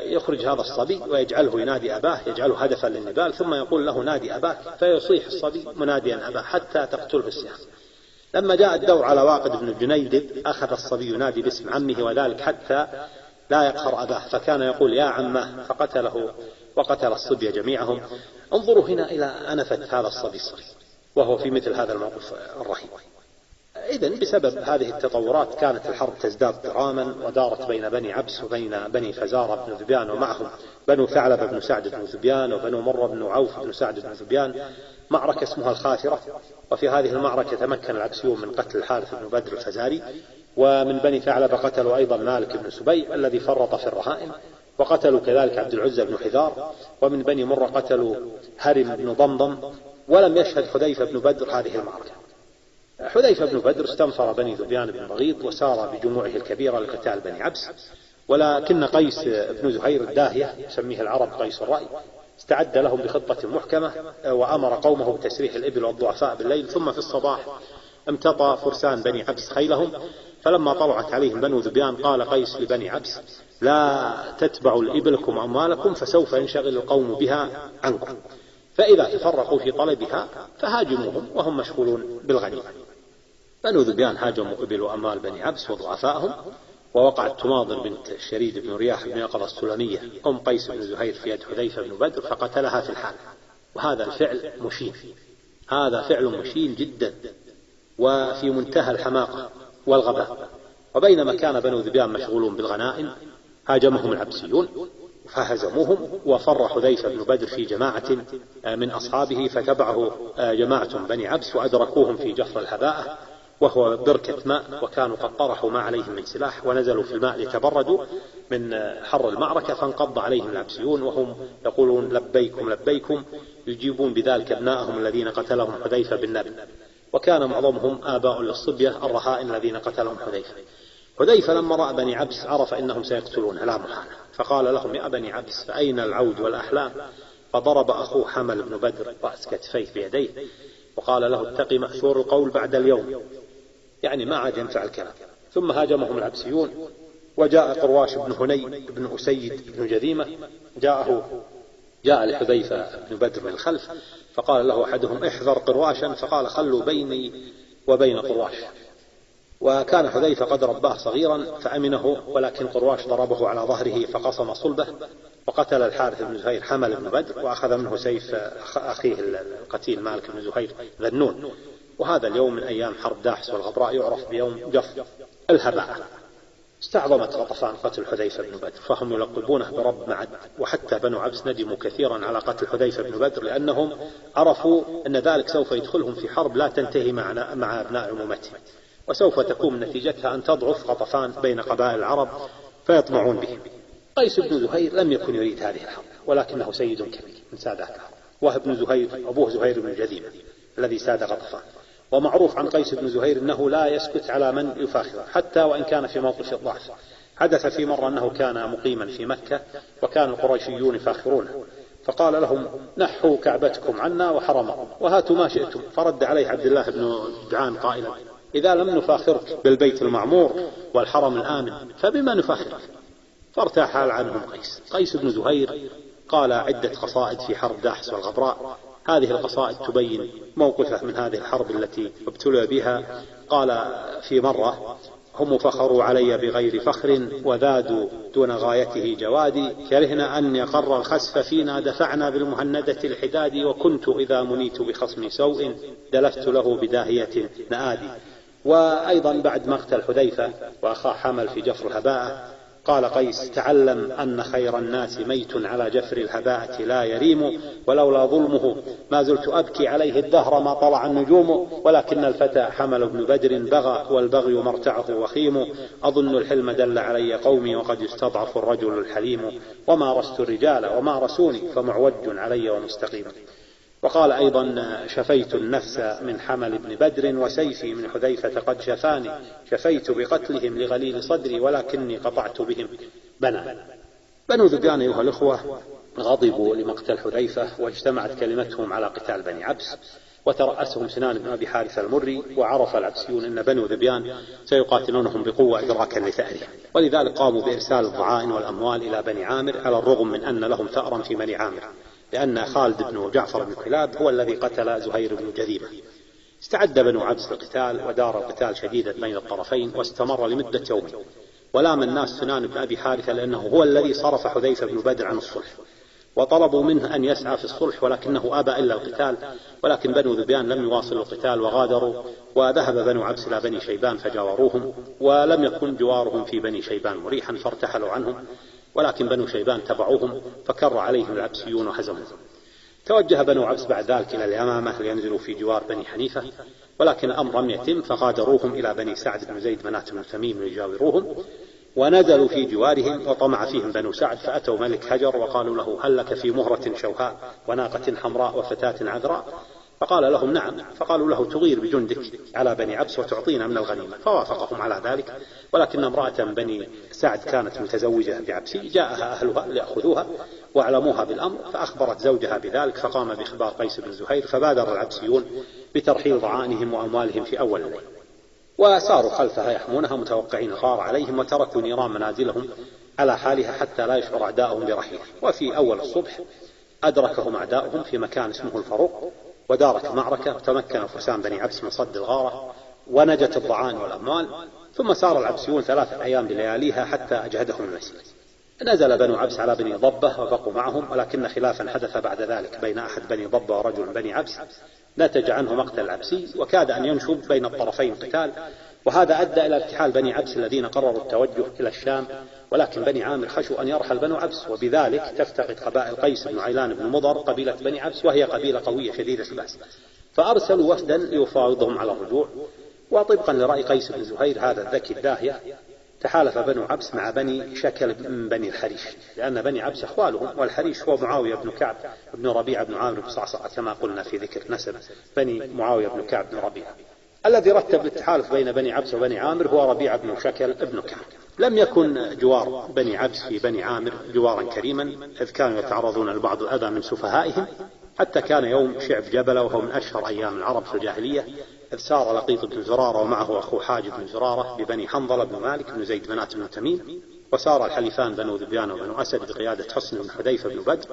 يخرج هذا الصبي ويجعله ينادي أباه، يجعله هدفا للنبال، ثم يقول له: نادي أباك، فيصيح الصبي مناديا أباه حتى تقتله السياح. لما جاء الدور على واقد بن جنيدب أخذ الصبي ينادي باسم عمه، وذلك حتى لا يقهر أباه، فكان يقول: يا عمه، فقتله وقتل الصبي جميعهم. انظروا هنا إلى أنفة هذا الصبي الصغير وهو في مثل هذا الموقف الرهيب. إذن بسبب هذه التطورات كانت الحرب تزداد ضراما، ودارت بين بني عبس وبين بني فزارة بن ذبيان، ومعهم بنو ثعلبة بن سعد بن ذبيان وبنو مرة بن عوف بن سعد بن ذبيان، معركة اسمها الخاثرة. وفي هذه المعركة تمكن العبسيون من قتل الحارث بن بدر الفزاري، ومن بني ثعلبة قتلوا أيضا مالك بن سبيع الذي فرط في الرهائن، وقتلوا كذلك عبد العزى بن حذار، ومن بني مرة قتلوا هرم بن ضمضم. ولم يشهد حذيفة بن بدر هذه المعركة. حذيفة بن بدر استنفر بني ذبيان بن بغيض وسار بجموعه الكبيرة لقتال بني عبس، ولكن قيس بن زهير الداهية يسميه العرب قيس الرأي استعد لهم بخطة محكمة، وأمر قومه بتسريح الإبل والضعفاء بالليل، ثم في الصباح امتطى فرسان بني عبس خيلهم. فلما طلعت عليهم بنو ذبيان قال قيس لبني عبس: لا تتبعوا لإبلكم أموالكم فسوف ينشغل القوم بها عنكم، فإذا تفرقوا في طلبها فهاجموهم وهم مشغولون بالغنيمة. بنو ذبيان هاجموا إبل وأموال بني عبس وضعفائهم، ووقعت تماضر بنت الشريد بن رياح بن يقظة السلمية أم قيس بن زهير في يد حذيفة بن بدر فقتلها في الحال. وهذا الفعل مشين، هذا فعل مشين جدا وفي منتهى الحماقة والغباء. وبينما كان بنو ذبيان مشغولون بالغنائم هاجمهم العبسيون فهزموهم، وفر حذيفة بن بدر في جماعة من أصحابه، فتبعه جماعة بني عبس وأدركوهم في جفر الهباءة وهو بركة ماء، وكانوا قد طرحوا ما عليهم من سلاح ونزلوا في الماء ليتبردوا من حر المعركة، فانقض عليهم العبسيون وهم يقولون: لبيكم لبيكم، يجيبون بذلك ابنائهم الذين قتلهم حذيفة بالنبل، وكان معظمهم آباء للصبية الرهائن الذين قتلهم حذيفة. حذيفة لما رأى بني عبس عرف إنهم سيقتلون لا محالة، فقال لهم: يا بني عبس، فأين العود والأحلام؟ فضرب أخوه حمل بن بدر رأس كتفيه بيديه وقال له: اتقي مأثور القول بعد اليوم، يعني ما عاد ينفع الكلام. ثم هاجمهم العبسيون، وجاء قرواش بن هني بن أسيد بن جذيمة جاء لحذيفة بن بدر من الخلف، فقال له أحدهم: احذر قرواشا، فقال: خلوا بيني وبين قرواش. وكان حذيفة قد رباه صغيرا فأمنه، ولكن قرواش ضربه على ظهره فقصم صلبه، وقتل الحارث بن زهير حمل بن بدر، وأخذ منه سيف أخيه القتيل مالك بن زهير ذنون. وهذا اليوم من أيام حرب داحس والغبراء يعرف بيوم جفر الهباء. استعظمت غطفان قتل حذيفة بن بدر، فهم يلقبونه برب معد. وحتى بنو عبس ندموا كثيرا على قتل حذيفة بن بدر، لأنهم عرفوا أن ذلك سوف يدخلهم في حرب لا تنتهي مع أبناء عمومتهم، وسوف تكون نتيجتها أن تضعف غطفان بين قبائل العرب فيطمعون بهم. قيس بن زهير لم يكن يريد هذه الحرب، ولكنه سيد كبير من سادات العرب، وهو ابن زهير أبوه زهير بن جذيمة الذي ساد غطفان. ومعروف عن قيس بن زهير أنه لا يسكت على من يفاخره حتى وإن كان في موقف الضعف. حدث في مرة أنه كان مقيما في مكة وكان القريشيون يفاخرونه، فقال لهم: نحوا كعبتكم عنا وحرمكم وهاتوا ما شئتم. فرد عليه عبد الله بن جدعان قائلا: إذا لم نفاخرك بالبيت المعمور والحرم الآمن فبما نفاخرك؟ فارتاح عنهم قيس بن زهير قال عدة قصائد في حرب داحس والغبراء. هذه القصائد تبين موقفه من هذه الحرب التي ابتلي بها. قال في مرة: هم فخروا علي بغير فخر وذادوا دون غايته جوادي، كرهنا أن يقر الخسف فينا دفعنا بالمهندة الحداد، وكنت إذا منيت بخصم سوء دلفت له بداهية نآدي. وأيضا بعد مقتل حذيفة وأخاه حمل في جفر الهباء قال قيس: تعلم أن خير الناس ميت على جفر الهباءة لا يريم، ولولا ظلمه ما زلت أبكي عليه الدهر ما طلع النجوم، ولكن الفتى حمل بن بدر بغى والبغي مرتعه وخيم، أظن الحلم دل علي قومي وقد يستضعف الرجل الحليم، وما رست الرجال وما رسوني فمعوج علي ومستقيم. وقال أيضا: شفيت النفس من حمل بن بدر وسيفي من حذيفة قد شفاني، شفيت بقتلهم لغليل صدري ولكني قطعت بهم بنا. بنو ذبيان أيها الأخوة غضبوا لمقتل حذيفة واجتمعت كلمتهم على قتال بني عبس، وترأسهم سنان بن أبي حارثة المري، وعرف العبسيون أن بنو ذبيان سيقاتلونهم بقوة إدراكا لثأرهم، ولذلك قاموا بإرسال الضعائن والأموال إلى بني عامر، على الرغم من أن لهم ثأرا في بني عامر، لأن خالد بن جعفر بن كلاب هو الذي قتل زهير بن جذيمة. استعد بنو عبس للقتال، ودار القتال شديدا بين الطرفين واستمر لمدة يومين، ولام الناس سنان بن أبي حارثة لأنه هو الذي صرف حذيفة بن بدر عن الصلح، وطلبوا منه أن يسعى في الصلح ولكنه أبى إلا القتال. ولكن بنو ذبيان لم يواصلوا القتال وغادروا، وذهب بنو عبس إلى بني شيبان فجاوروهم، ولم يكن جوارهم في بني شيبان مريحا فارتحلوا عنهم، ولكن بنو شيبان تبعوهم فكر عليهم العبسيون وهزموهم. توجه بنو عبس بعد ذلك إلى اليمامة لينزلوا في جوار بني حنيفة، ولكن الأمر لم يتم فغادروهم إلى بني سعد بن زيد مناة بن تميم ليجاوروهم، ونزلوا في جوارهم وطمع فيهم بنو سعد، فأتوا ملك هجر وقالوا له: هل لك في مهرة شوهاء وناقة حمراء وفتاة عذراء؟ فقال لهم: نعم. فقالوا له: تغير بجندك على بني عبس وتعطينا من الغنيمة. فوافقهم على ذلك، ولكن امرأة من بني سعد كانت متزوجة بعبسي، جاءها أهلها ليأخذوها وأعلموها بالأمر، فأخبرت زوجها بذلك، فقام بإخبار قيس بن زهير، فبادر العبسيون بترحيل ضعائنهم وأموالهم في أول الليل، وساروا خلفها يحمونها متوقعين الغار عليهم، وتركوا نيران منازلهم على حالها حتى لا يشعر أعداؤهم برحيلها. وفي أول الصبح أدركهم أعداؤهم في مكان اسمه الفروق، ودارت المعركة، وتمكن فرسان بني عبس من صد الغارة، ونجت الضعائن والأموال. ثم سار العبسيون 3 أيام بلياليها حتى أجهدهم المسير. نزل بنو عبس على بني ضبة وبقوا معهم، ولكن خلافا حدث بعد ذلك بين أحد بني ضبة ورجل من بني عبس نتج عنه مقتل العبسي، وكاد أن ينشب بين الطرفين قتال، وهذا أدى إلى ارتحال بني عبس الذين قرروا التوجه إلى الشام، ولكن بني عامر خشوا أن يرحل بنو عبس، وبذلك تفتقد قبائل قيس بن عيلان بن مضر قبيلة بني عبس، وهي قبيلة قوية شديدة البأس، فأرسلوا وفدا ليفاوضهم على الرجوع. وطبقا لرأي قيس بن زهير هذا الذكي الداهية، تحالف بنو عبس مع بني شكل من بني الحريش، لأن بني عبس أخوالهم، والحريش هو معاوية بن كعب بن ربيعة بن عامر بن صعصعة كما قلنا في ذكر نسب بني معاوية بن كعب بن ربيعة. الذي رتب التحالف بين بني عبس وبني عامر هو ربيعة بن شكل بن كعب. لم يكن جوار بني عبس في بني عامر جوارا كريما، إذ كانوا يتعرضون لبعض الأذى من سفهائهم، حتى كان يوم شعب جبلة وهو من أشهر أيام العرب في الجاهلية، إذ سار لقيط بن زرارة ومعه أخوه حاجب بن زرارة ببني حنظلة بن مالك بن زيد مناة بن تميم، وسار الحليفان بنو ذبيان وبنو أسد بقيادة حصن بن حذيفة بن بدر،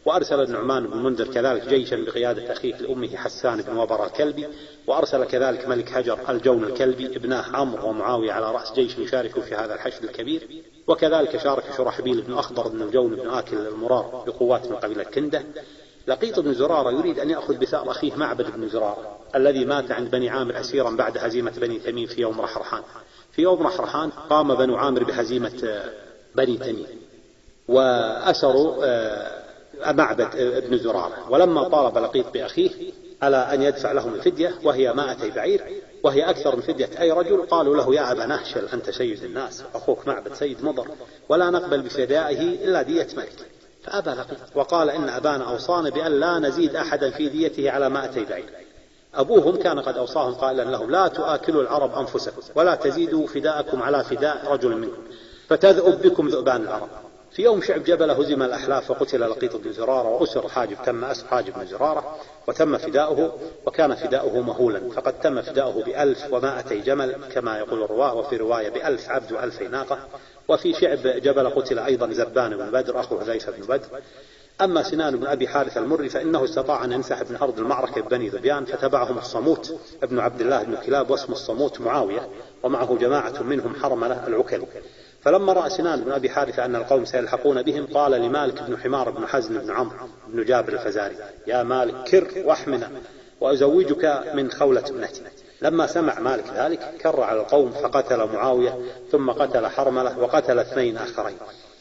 وأرسل النعمان بن منذر كذلك جيشا بقيادة أخيه لأمه حسان بن وبر الكلبي، وأرسل كذلك ملك هجر الجون الكلبي ابناه عمرو ومعاوية على رأس جيش يشارك في هذا الحشد الكبير. وكذلك شارك شرحبيل بن أخضر بن الجون بن آكل المرار بقوات من قبيلة كندة. لقيط بن زرارة يريد أن يأخذ بثأر أخيه معبد بن زرارة الذي مات عند بني عامر أسيرا بعد هزيمة بني تميم في يوم رحرحان. في يوم رحرحان قام بنو عامر بهزيمة بني تميم وأسروا معبد بن زرارة، ولما طالب لقيط بأخيه على أن يدفع لهم الفدية وهي 200 بعير وهي أكثر من فدية أي رجل، قالوا له: يا أبا نهشل أنت سيد الناس، أخوك معبد سيد مضر، ولا نقبل بفدائه إلا دية ملك. فأبى لقيط وقال: إن أبانا أوصانا بأن لا نزيد أحدا في ديته على 200 بعير. أبوهم كان قد أوصاهم قائلا لهم: لا تؤكلوا العرب أنفسكم ولا تزيدوا فداءكم على فداء رجل منكم فتذئب بكم ذئبان العرب. في يوم شعب جبل هزم الأحلاف وقتل لقيط بن زرارة وأسر حاجب، تم أسر حاجب بن زرارة وتم فداؤه، وكان فداؤه مهولا، فقد تم فداؤه ب1200 جمل كما يقول الرواة، وفي رواية ب1000 عبد و2000 ناقة. وفي شعب جبل قتل أيضا زبان بن بدر أخو حذيفة بن بدر. أما سنان بن أبي حارثة المري فإنه استطاع أن ينسحب من أرض المعركة ببني ذبيان، فتبعهم الصموت ابن عبد الله بن كلاب، واسم الصموت معاوية، ومعه جماعة منهم حرملة العكل. فلما رأى سنان بن أبي حارثة أن القوم سيلحقون بهم قال لمالك بن حمار بن حزم بن عمرو بن جابر الفزاري: يا مالك كر واحمنا وأزوجك من خولة ابنتي. لما سمع مالك ذلك كر على القوم فقتل معاوية، ثم قتل حرملة وقتل 2 آخرين.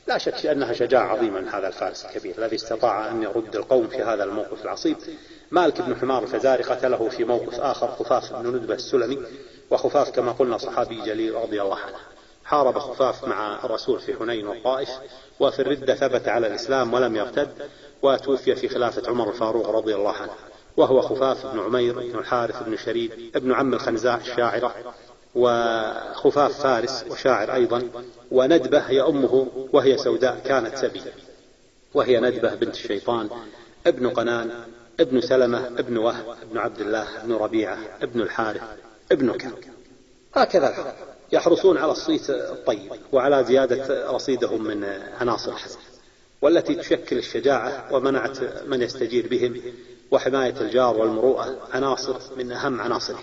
لا شك أنها شجاعة عظيمة من هذا الفارس الكبير الذي استطاع أن يرد القوم في هذا الموقف العصيب. مالك بن حمار الفزاري قتله في موقف آخر خفاف بن ندبة السلمي، وخفاف كما قلنا صحابي جليل رضي الله عنه. حارب خفاف مع الرسول في حنين والطائف، وفي الردة ثبت على الإسلام ولم يرتد، وتوفي في خلافة عمر الفاروق رضي الله عنه، وهو خفاف بن عمير بن الحارث بن شريد ابن عم الخنزاء الشاعرة، وخفاف فارس وشاعر أيضا. وندبة هي أمه وهي سوداء كانت سبية، وهي ندبة بنت الشيطان ابن قنان ابن سلمة ابن وهب ابن عبد الله ابن ربيعة ابن الحارث ابن كعب. هكذا الحرب يحرصون على الصيت الطيب وعلى زيادة رصيدهم من عناصر الحزم، والتي تشكل الشجاعة ومنعت من يستجير بهم، وحماية الجار والمروءة عناصر من أهم عناصره،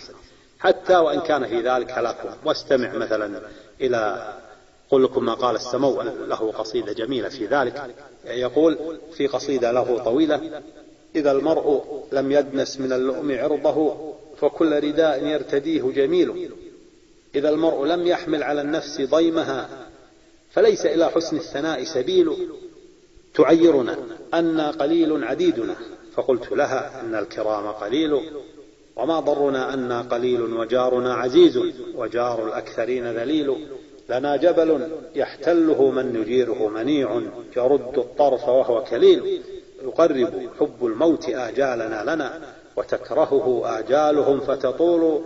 حتى وإن كان في ذلك هلاكهم. واستمع مثلا إلى قل لكم ما قال السمو، له قصيدة جميلة في ذلك، يقول في قصيدة له طويلة: إذا المرء لم يدنس من اللؤم عرضه فكل رداء يرتديه جميل، إذا المرء لم يحمل على النفس ضيمها فليس إلى حسن الثناء سبيل، تعيرنا أن قليل عديدنا فقلت لها إن الكرام قليل، وما ضرنا أن قليل وجارنا عزيز، وجار الأكثرين ذليل، لنا جبل يحتله من نجيره منيع، يرد الطرف وهو كليل، يقرب حب الموت آجالنا لنا، وتكرهه آجالهم فتطول،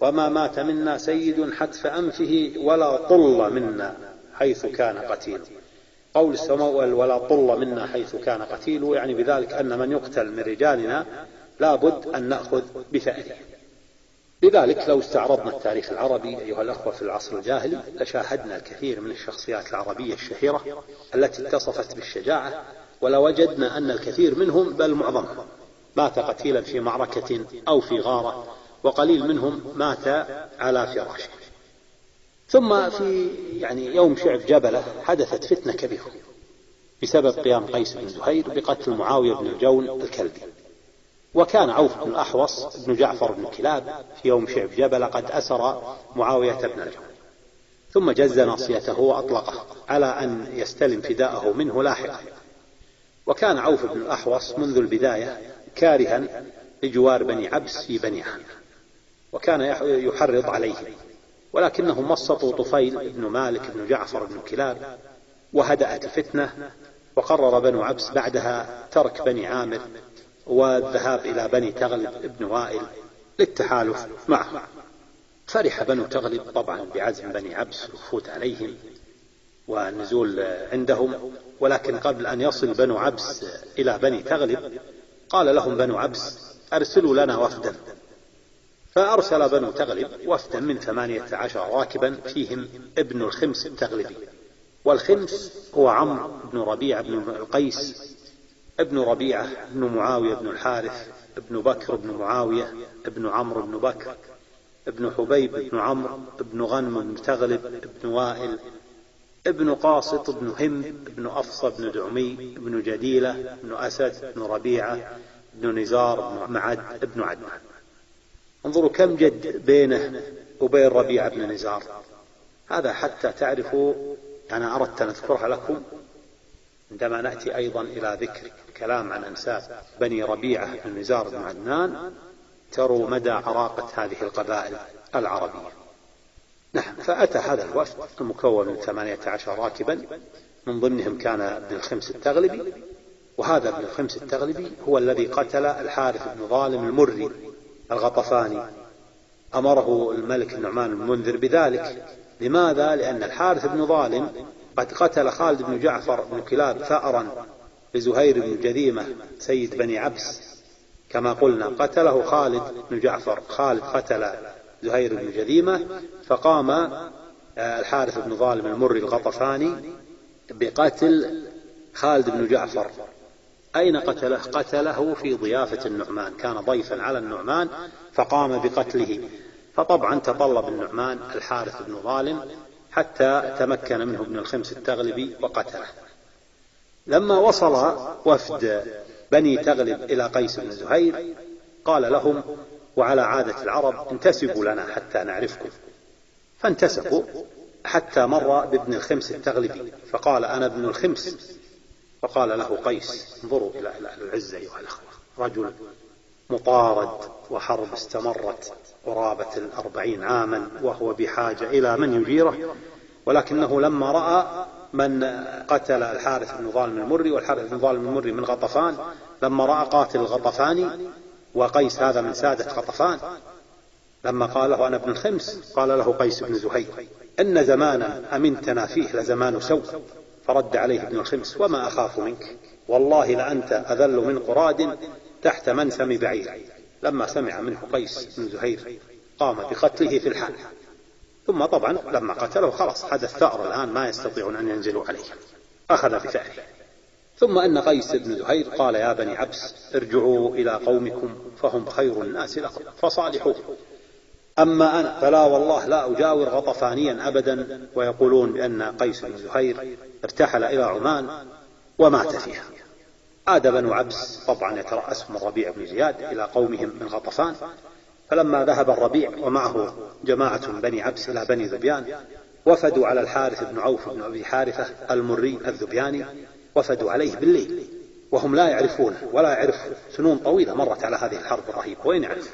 وما مات منا سيد حتف أنفه ولا طل منا حيث كان قتيل. قول السمول ولا طل منا حيث كان قتيل، يعني بذلك أن من يقتل من رجالنا لابد أن نأخذ بثأره. لذلك لو استعرضنا التاريخ العربي أيها الأخوة في العصر الجاهلي لشاهدنا الكثير من الشخصيات العربية الشهيرة التي اتصفت بالشجاعة، ولوجدنا أن الكثير منهم بل معظمهم مات قتيلا في معركة أو في غارة، وقليل منهم مات على فراشه. ثم في يوم شعب جبلة حدثت فتنة كبيرة بسبب قيام قيس بن زهير بقتل معاوية بن الجون الكلبي، وكان عوف بن الأحوص بن جعفر بن كلاب في يوم شعب جبلة قد أسر معاوية بن الجون، ثم جز ناصيته وأطلقه على أن يستلم فداءه منه لاحقا. وكان عوف بن الأحوص منذ البداية كارها لجوار بني عبس في بني عامر، وكان يحرض عليهم، ولكنهم وسطوا طفيل بن مالك بن جعفر بن كلاب، وهدأت الفتنة، وقرر بنو عبس بعدها ترك بني عامر والذهاب إلى بني تغلب بن وائل للتحالف معه. فرح بنو تغلب طبعا بعزم بني عبس الوفود عليهم والنزول عندهم، ولكن قبل أن يصل بنو عبس إلى بني تغلب قال لهم بنو عبس: أرسلوا لنا وفدا. فأرسل بنو تغلب وفدا من 18 راكبا فيهم ابن الخمس التغلبي، والخمس هو عمرو بن ربيعة بن القيس ابن ربيعة بن معاوية بن الحارث ابن بكر بن معاوية ابن عمرو بن بكر ابن حبيب بن عمرو ابن غنم بن تغلب ابن وائل ابن قاسط بن هم ابن أفصى بن دعمي ابن جديلة ابن أسد ابن ربيعة ابن نزار ابن معد ابن عدنان. انظروا كم جد بينه وبين ربيعة بن نزار، هذا حتى تعرفوا. أنا أردت أن أذكرها لكم عندما نأتي أيضا إلى ذكر كلام عن أنساب بني ربيعة بن نزار بن عدنان، تروا مدى عراقة هذه القبائل العربية. نعم، فأتى هذا الوفد المكون من 18 راكبا، من ضمنهم كان ابن الخمس التغلبي، وهذا ابن الخمس التغلبي هو الذي قتل الحارث بن ظالم المري الغطفاني. أمره الملك النعمان المنذر بذلك. لماذا؟ لأن الحارث بن ظالم قد قتل خالد بن جعفر بن كلاب ثأرا لزهير بن جذيمة سيد بني عبس، كما قلنا قتله خالد بن جعفر، خالد قتل زهير بن جذيمة، فقام الحارث بن ظالم المري الغطفاني بقتل خالد بن جعفر أين قتله؟ قتله في ضيافة النعمان، كان ضيفا على النعمان فقام بقتله. فطبعا تطلب النعمان الحارث بن ظالم حتى تمكن منه ابن الخمس التغلبي وقتله. لما وصل وفد بني تغلب إلى قيس بن زهير قال لهم: وعلى عادة العرب انتسبوا لنا حتى نعرفكم. فانتسبوا حتى مر بابن الخمس التغلبي فقال: أنا ابن الخمس. فقال له قيس: انظروا إلى العزة أيها الأخوة، رجل مطارد وحرب استمرت قرابة 40 عاما وهو بحاجة إلى من يجيره، ولكنه لما رأى من قتل الحارث بن ظالم المري، والحارث بن ظالم المري من غطفان، لما رأى قاتل الغطفاني وقيس هذا من سادة غطفان، لما قال له: أنا ابن الخمس، قال له قيس بن زهير: إن زمانا أمنتنا فيه لزمان سوء. فرد عليه ابن الخمس: وما أخاف منك، والله لأنت أذل من قراد تحت منسم بعير. لما سمع منه قيس بن زهير قام بقتله في الحال. ثم طبعا لما قتله خلاص حدث ثأر الآن ما يستطيعون أن ينزلوا عليه، أخذ بثأره. ثم أن قيس بن زهير قال: يا بني عبس ارجعوا إلى قومكم فهم خير الناس لكم فصالحوه، أما أنا فلا والله لا أجاور غطفانيا أبدا. ويقولون بأن قيس بن زهير ارتحل إلى عمان ومات فيها. عاد بنو عبس طبعا يترأسهم الربيع بن زياد إلى قومهم من غطفان. فلما ذهب الربيع ومعه جماعة من بني عبس إلى بني ذبيان وفدوا على الحارث بن عوف بن أبي حارثة المري الذبياني، وفدوا عليه بالليل وهم لا يعرفونه ولا يعرف. سنون طويلة مرت على هذه الحرب الرهيبة، وين يعرف؟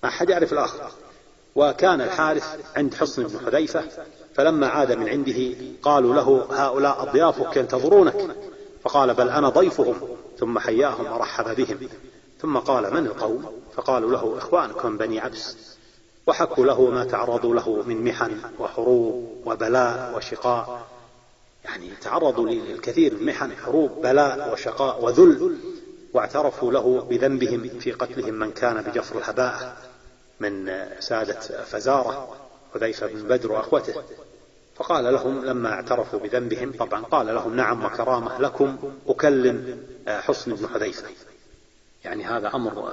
ما أحد يعرف الآخر. وكان الحارث عند حصن بن حذيفة، فلما عاد من عنده قالوا له: هؤلاء أضيافك ينتظرونك. فقال: بل أنا ضيفهم. ثم حياهم ورحب بهم، ثم قال: من القوم؟ فقالوا له: إخوانكم بني عبس. وحكوا له ما تعرضوا له من محن وحروب وبلاء وشقاء، يعني تعرضوا للكثير من محن، حروب، بلاء وشقاء وذل، واعترفوا له بذنبهم في قتلهم من كان بجفر الهباء من سادة فزارة حذيفة بن بدر وأخوته. فقال لهم لما اعترفوا بذنبهم، طبعا قال لهم: نعم وكرامة لكم أكلم حصن بن حذيفة. يعني هذا أمر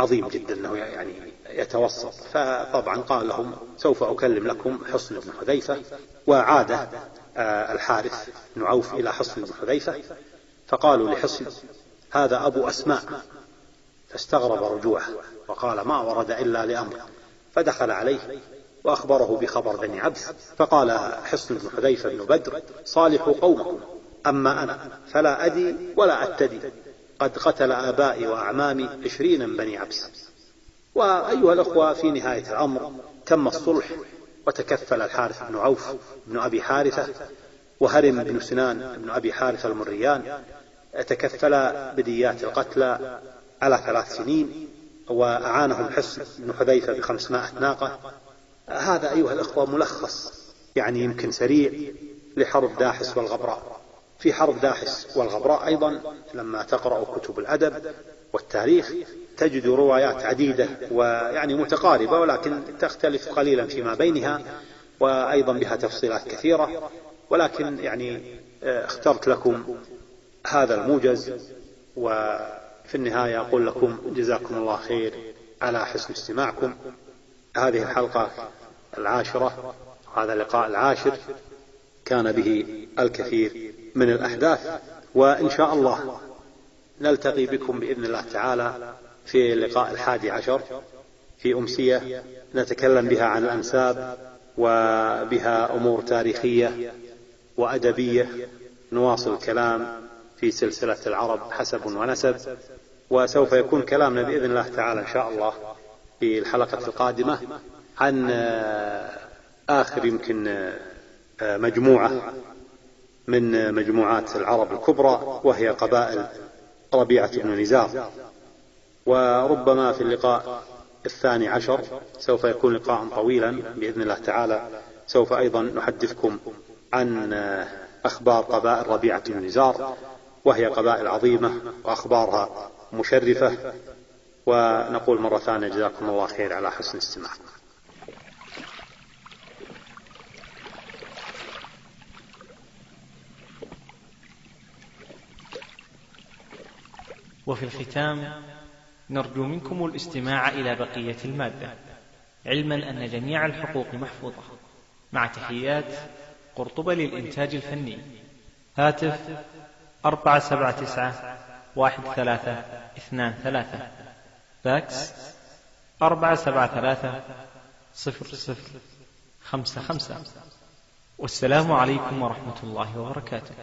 عظيم جدا أنه يعني يتوسط. فطبعا قال لهم: سوف أكلم لكم حصن بن حذيفة. وعاد الحارث بن عوف إلى حصن بن حذيفة فقالوا لحصن: هذا أبو أسماء. فاستغرب رجوعه وقال: ما ورد إلا لأمر. فدخل عليه وأخبره بخبر بني عبس. فقال حصن بن حذيفة بن بدر: صالحوا قومكم، أما أنا فلا أدي ولا أتدي، قد قتل آبائي وأعمامي 20 من بني عبس. وأيها الأخوة، في نهاية الأمر تم الصلح، وتكفل الحارث بن عوف بن أبي حارثة وهرم بن سنان بن أبي حارثة المريان تكفل بديات القتلى على 3 سنين، وأعانهم حصن بن حذيفة ب500 ناقة. هذا أيها الأخوة ملخص يعني يمكن سريع لحرب داحس والغبراء. في حرب داحس والغبراء أيضا لما تقرأ كتب الأدب والتاريخ تجد روايات عديدة ويعني متقاربة، ولكن تختلف قليلا فيما بينها، وأيضا بها تفصيلات كثيرة. ولكن يعني اخترت لكم هذا الموجز، وفي النهاية أقول لكم جزاكم الله خير على حسن استماعكم. هذه الحلقة 10، وهذا اللقاء 10 كان به الكثير من الأحداث، وإن شاء الله نلتقي بكم بإذن الله تعالى في اللقاء 11 في أمسية نتكلم بها عن الأنساب، وبها أمور تاريخية وأدبية. نواصل الكلام في سلسلة العرب حسب ونسب، وسوف يكون كلامنا بإذن الله تعالى إن شاء الله في الحلقة القادمة عن آخر يمكن مجموعة من مجموعات العرب الكبرى، وهي قبائل ربيعة بن نزار. وربما في اللقاء 12 سوف يكون لقاء طويلا بإذن الله تعالى، سوف أيضا نحدثكم عن أخبار قبائل ربيعة بن نزار، وهي قبائل عظيمة وأخبارها مشرفة. ونقول مرة ثانية جزاكم الله خير على حسن استماعكم. وفي الختام نرجو منكم الاستماع إلى بقية المادة، علما أن جميع الحقوق محفوظة، مع تحيات قرطبة للإنتاج الفني. هاتف 479-1323، فاكس 473-0055. والسلام عليكم ورحمة الله وبركاته.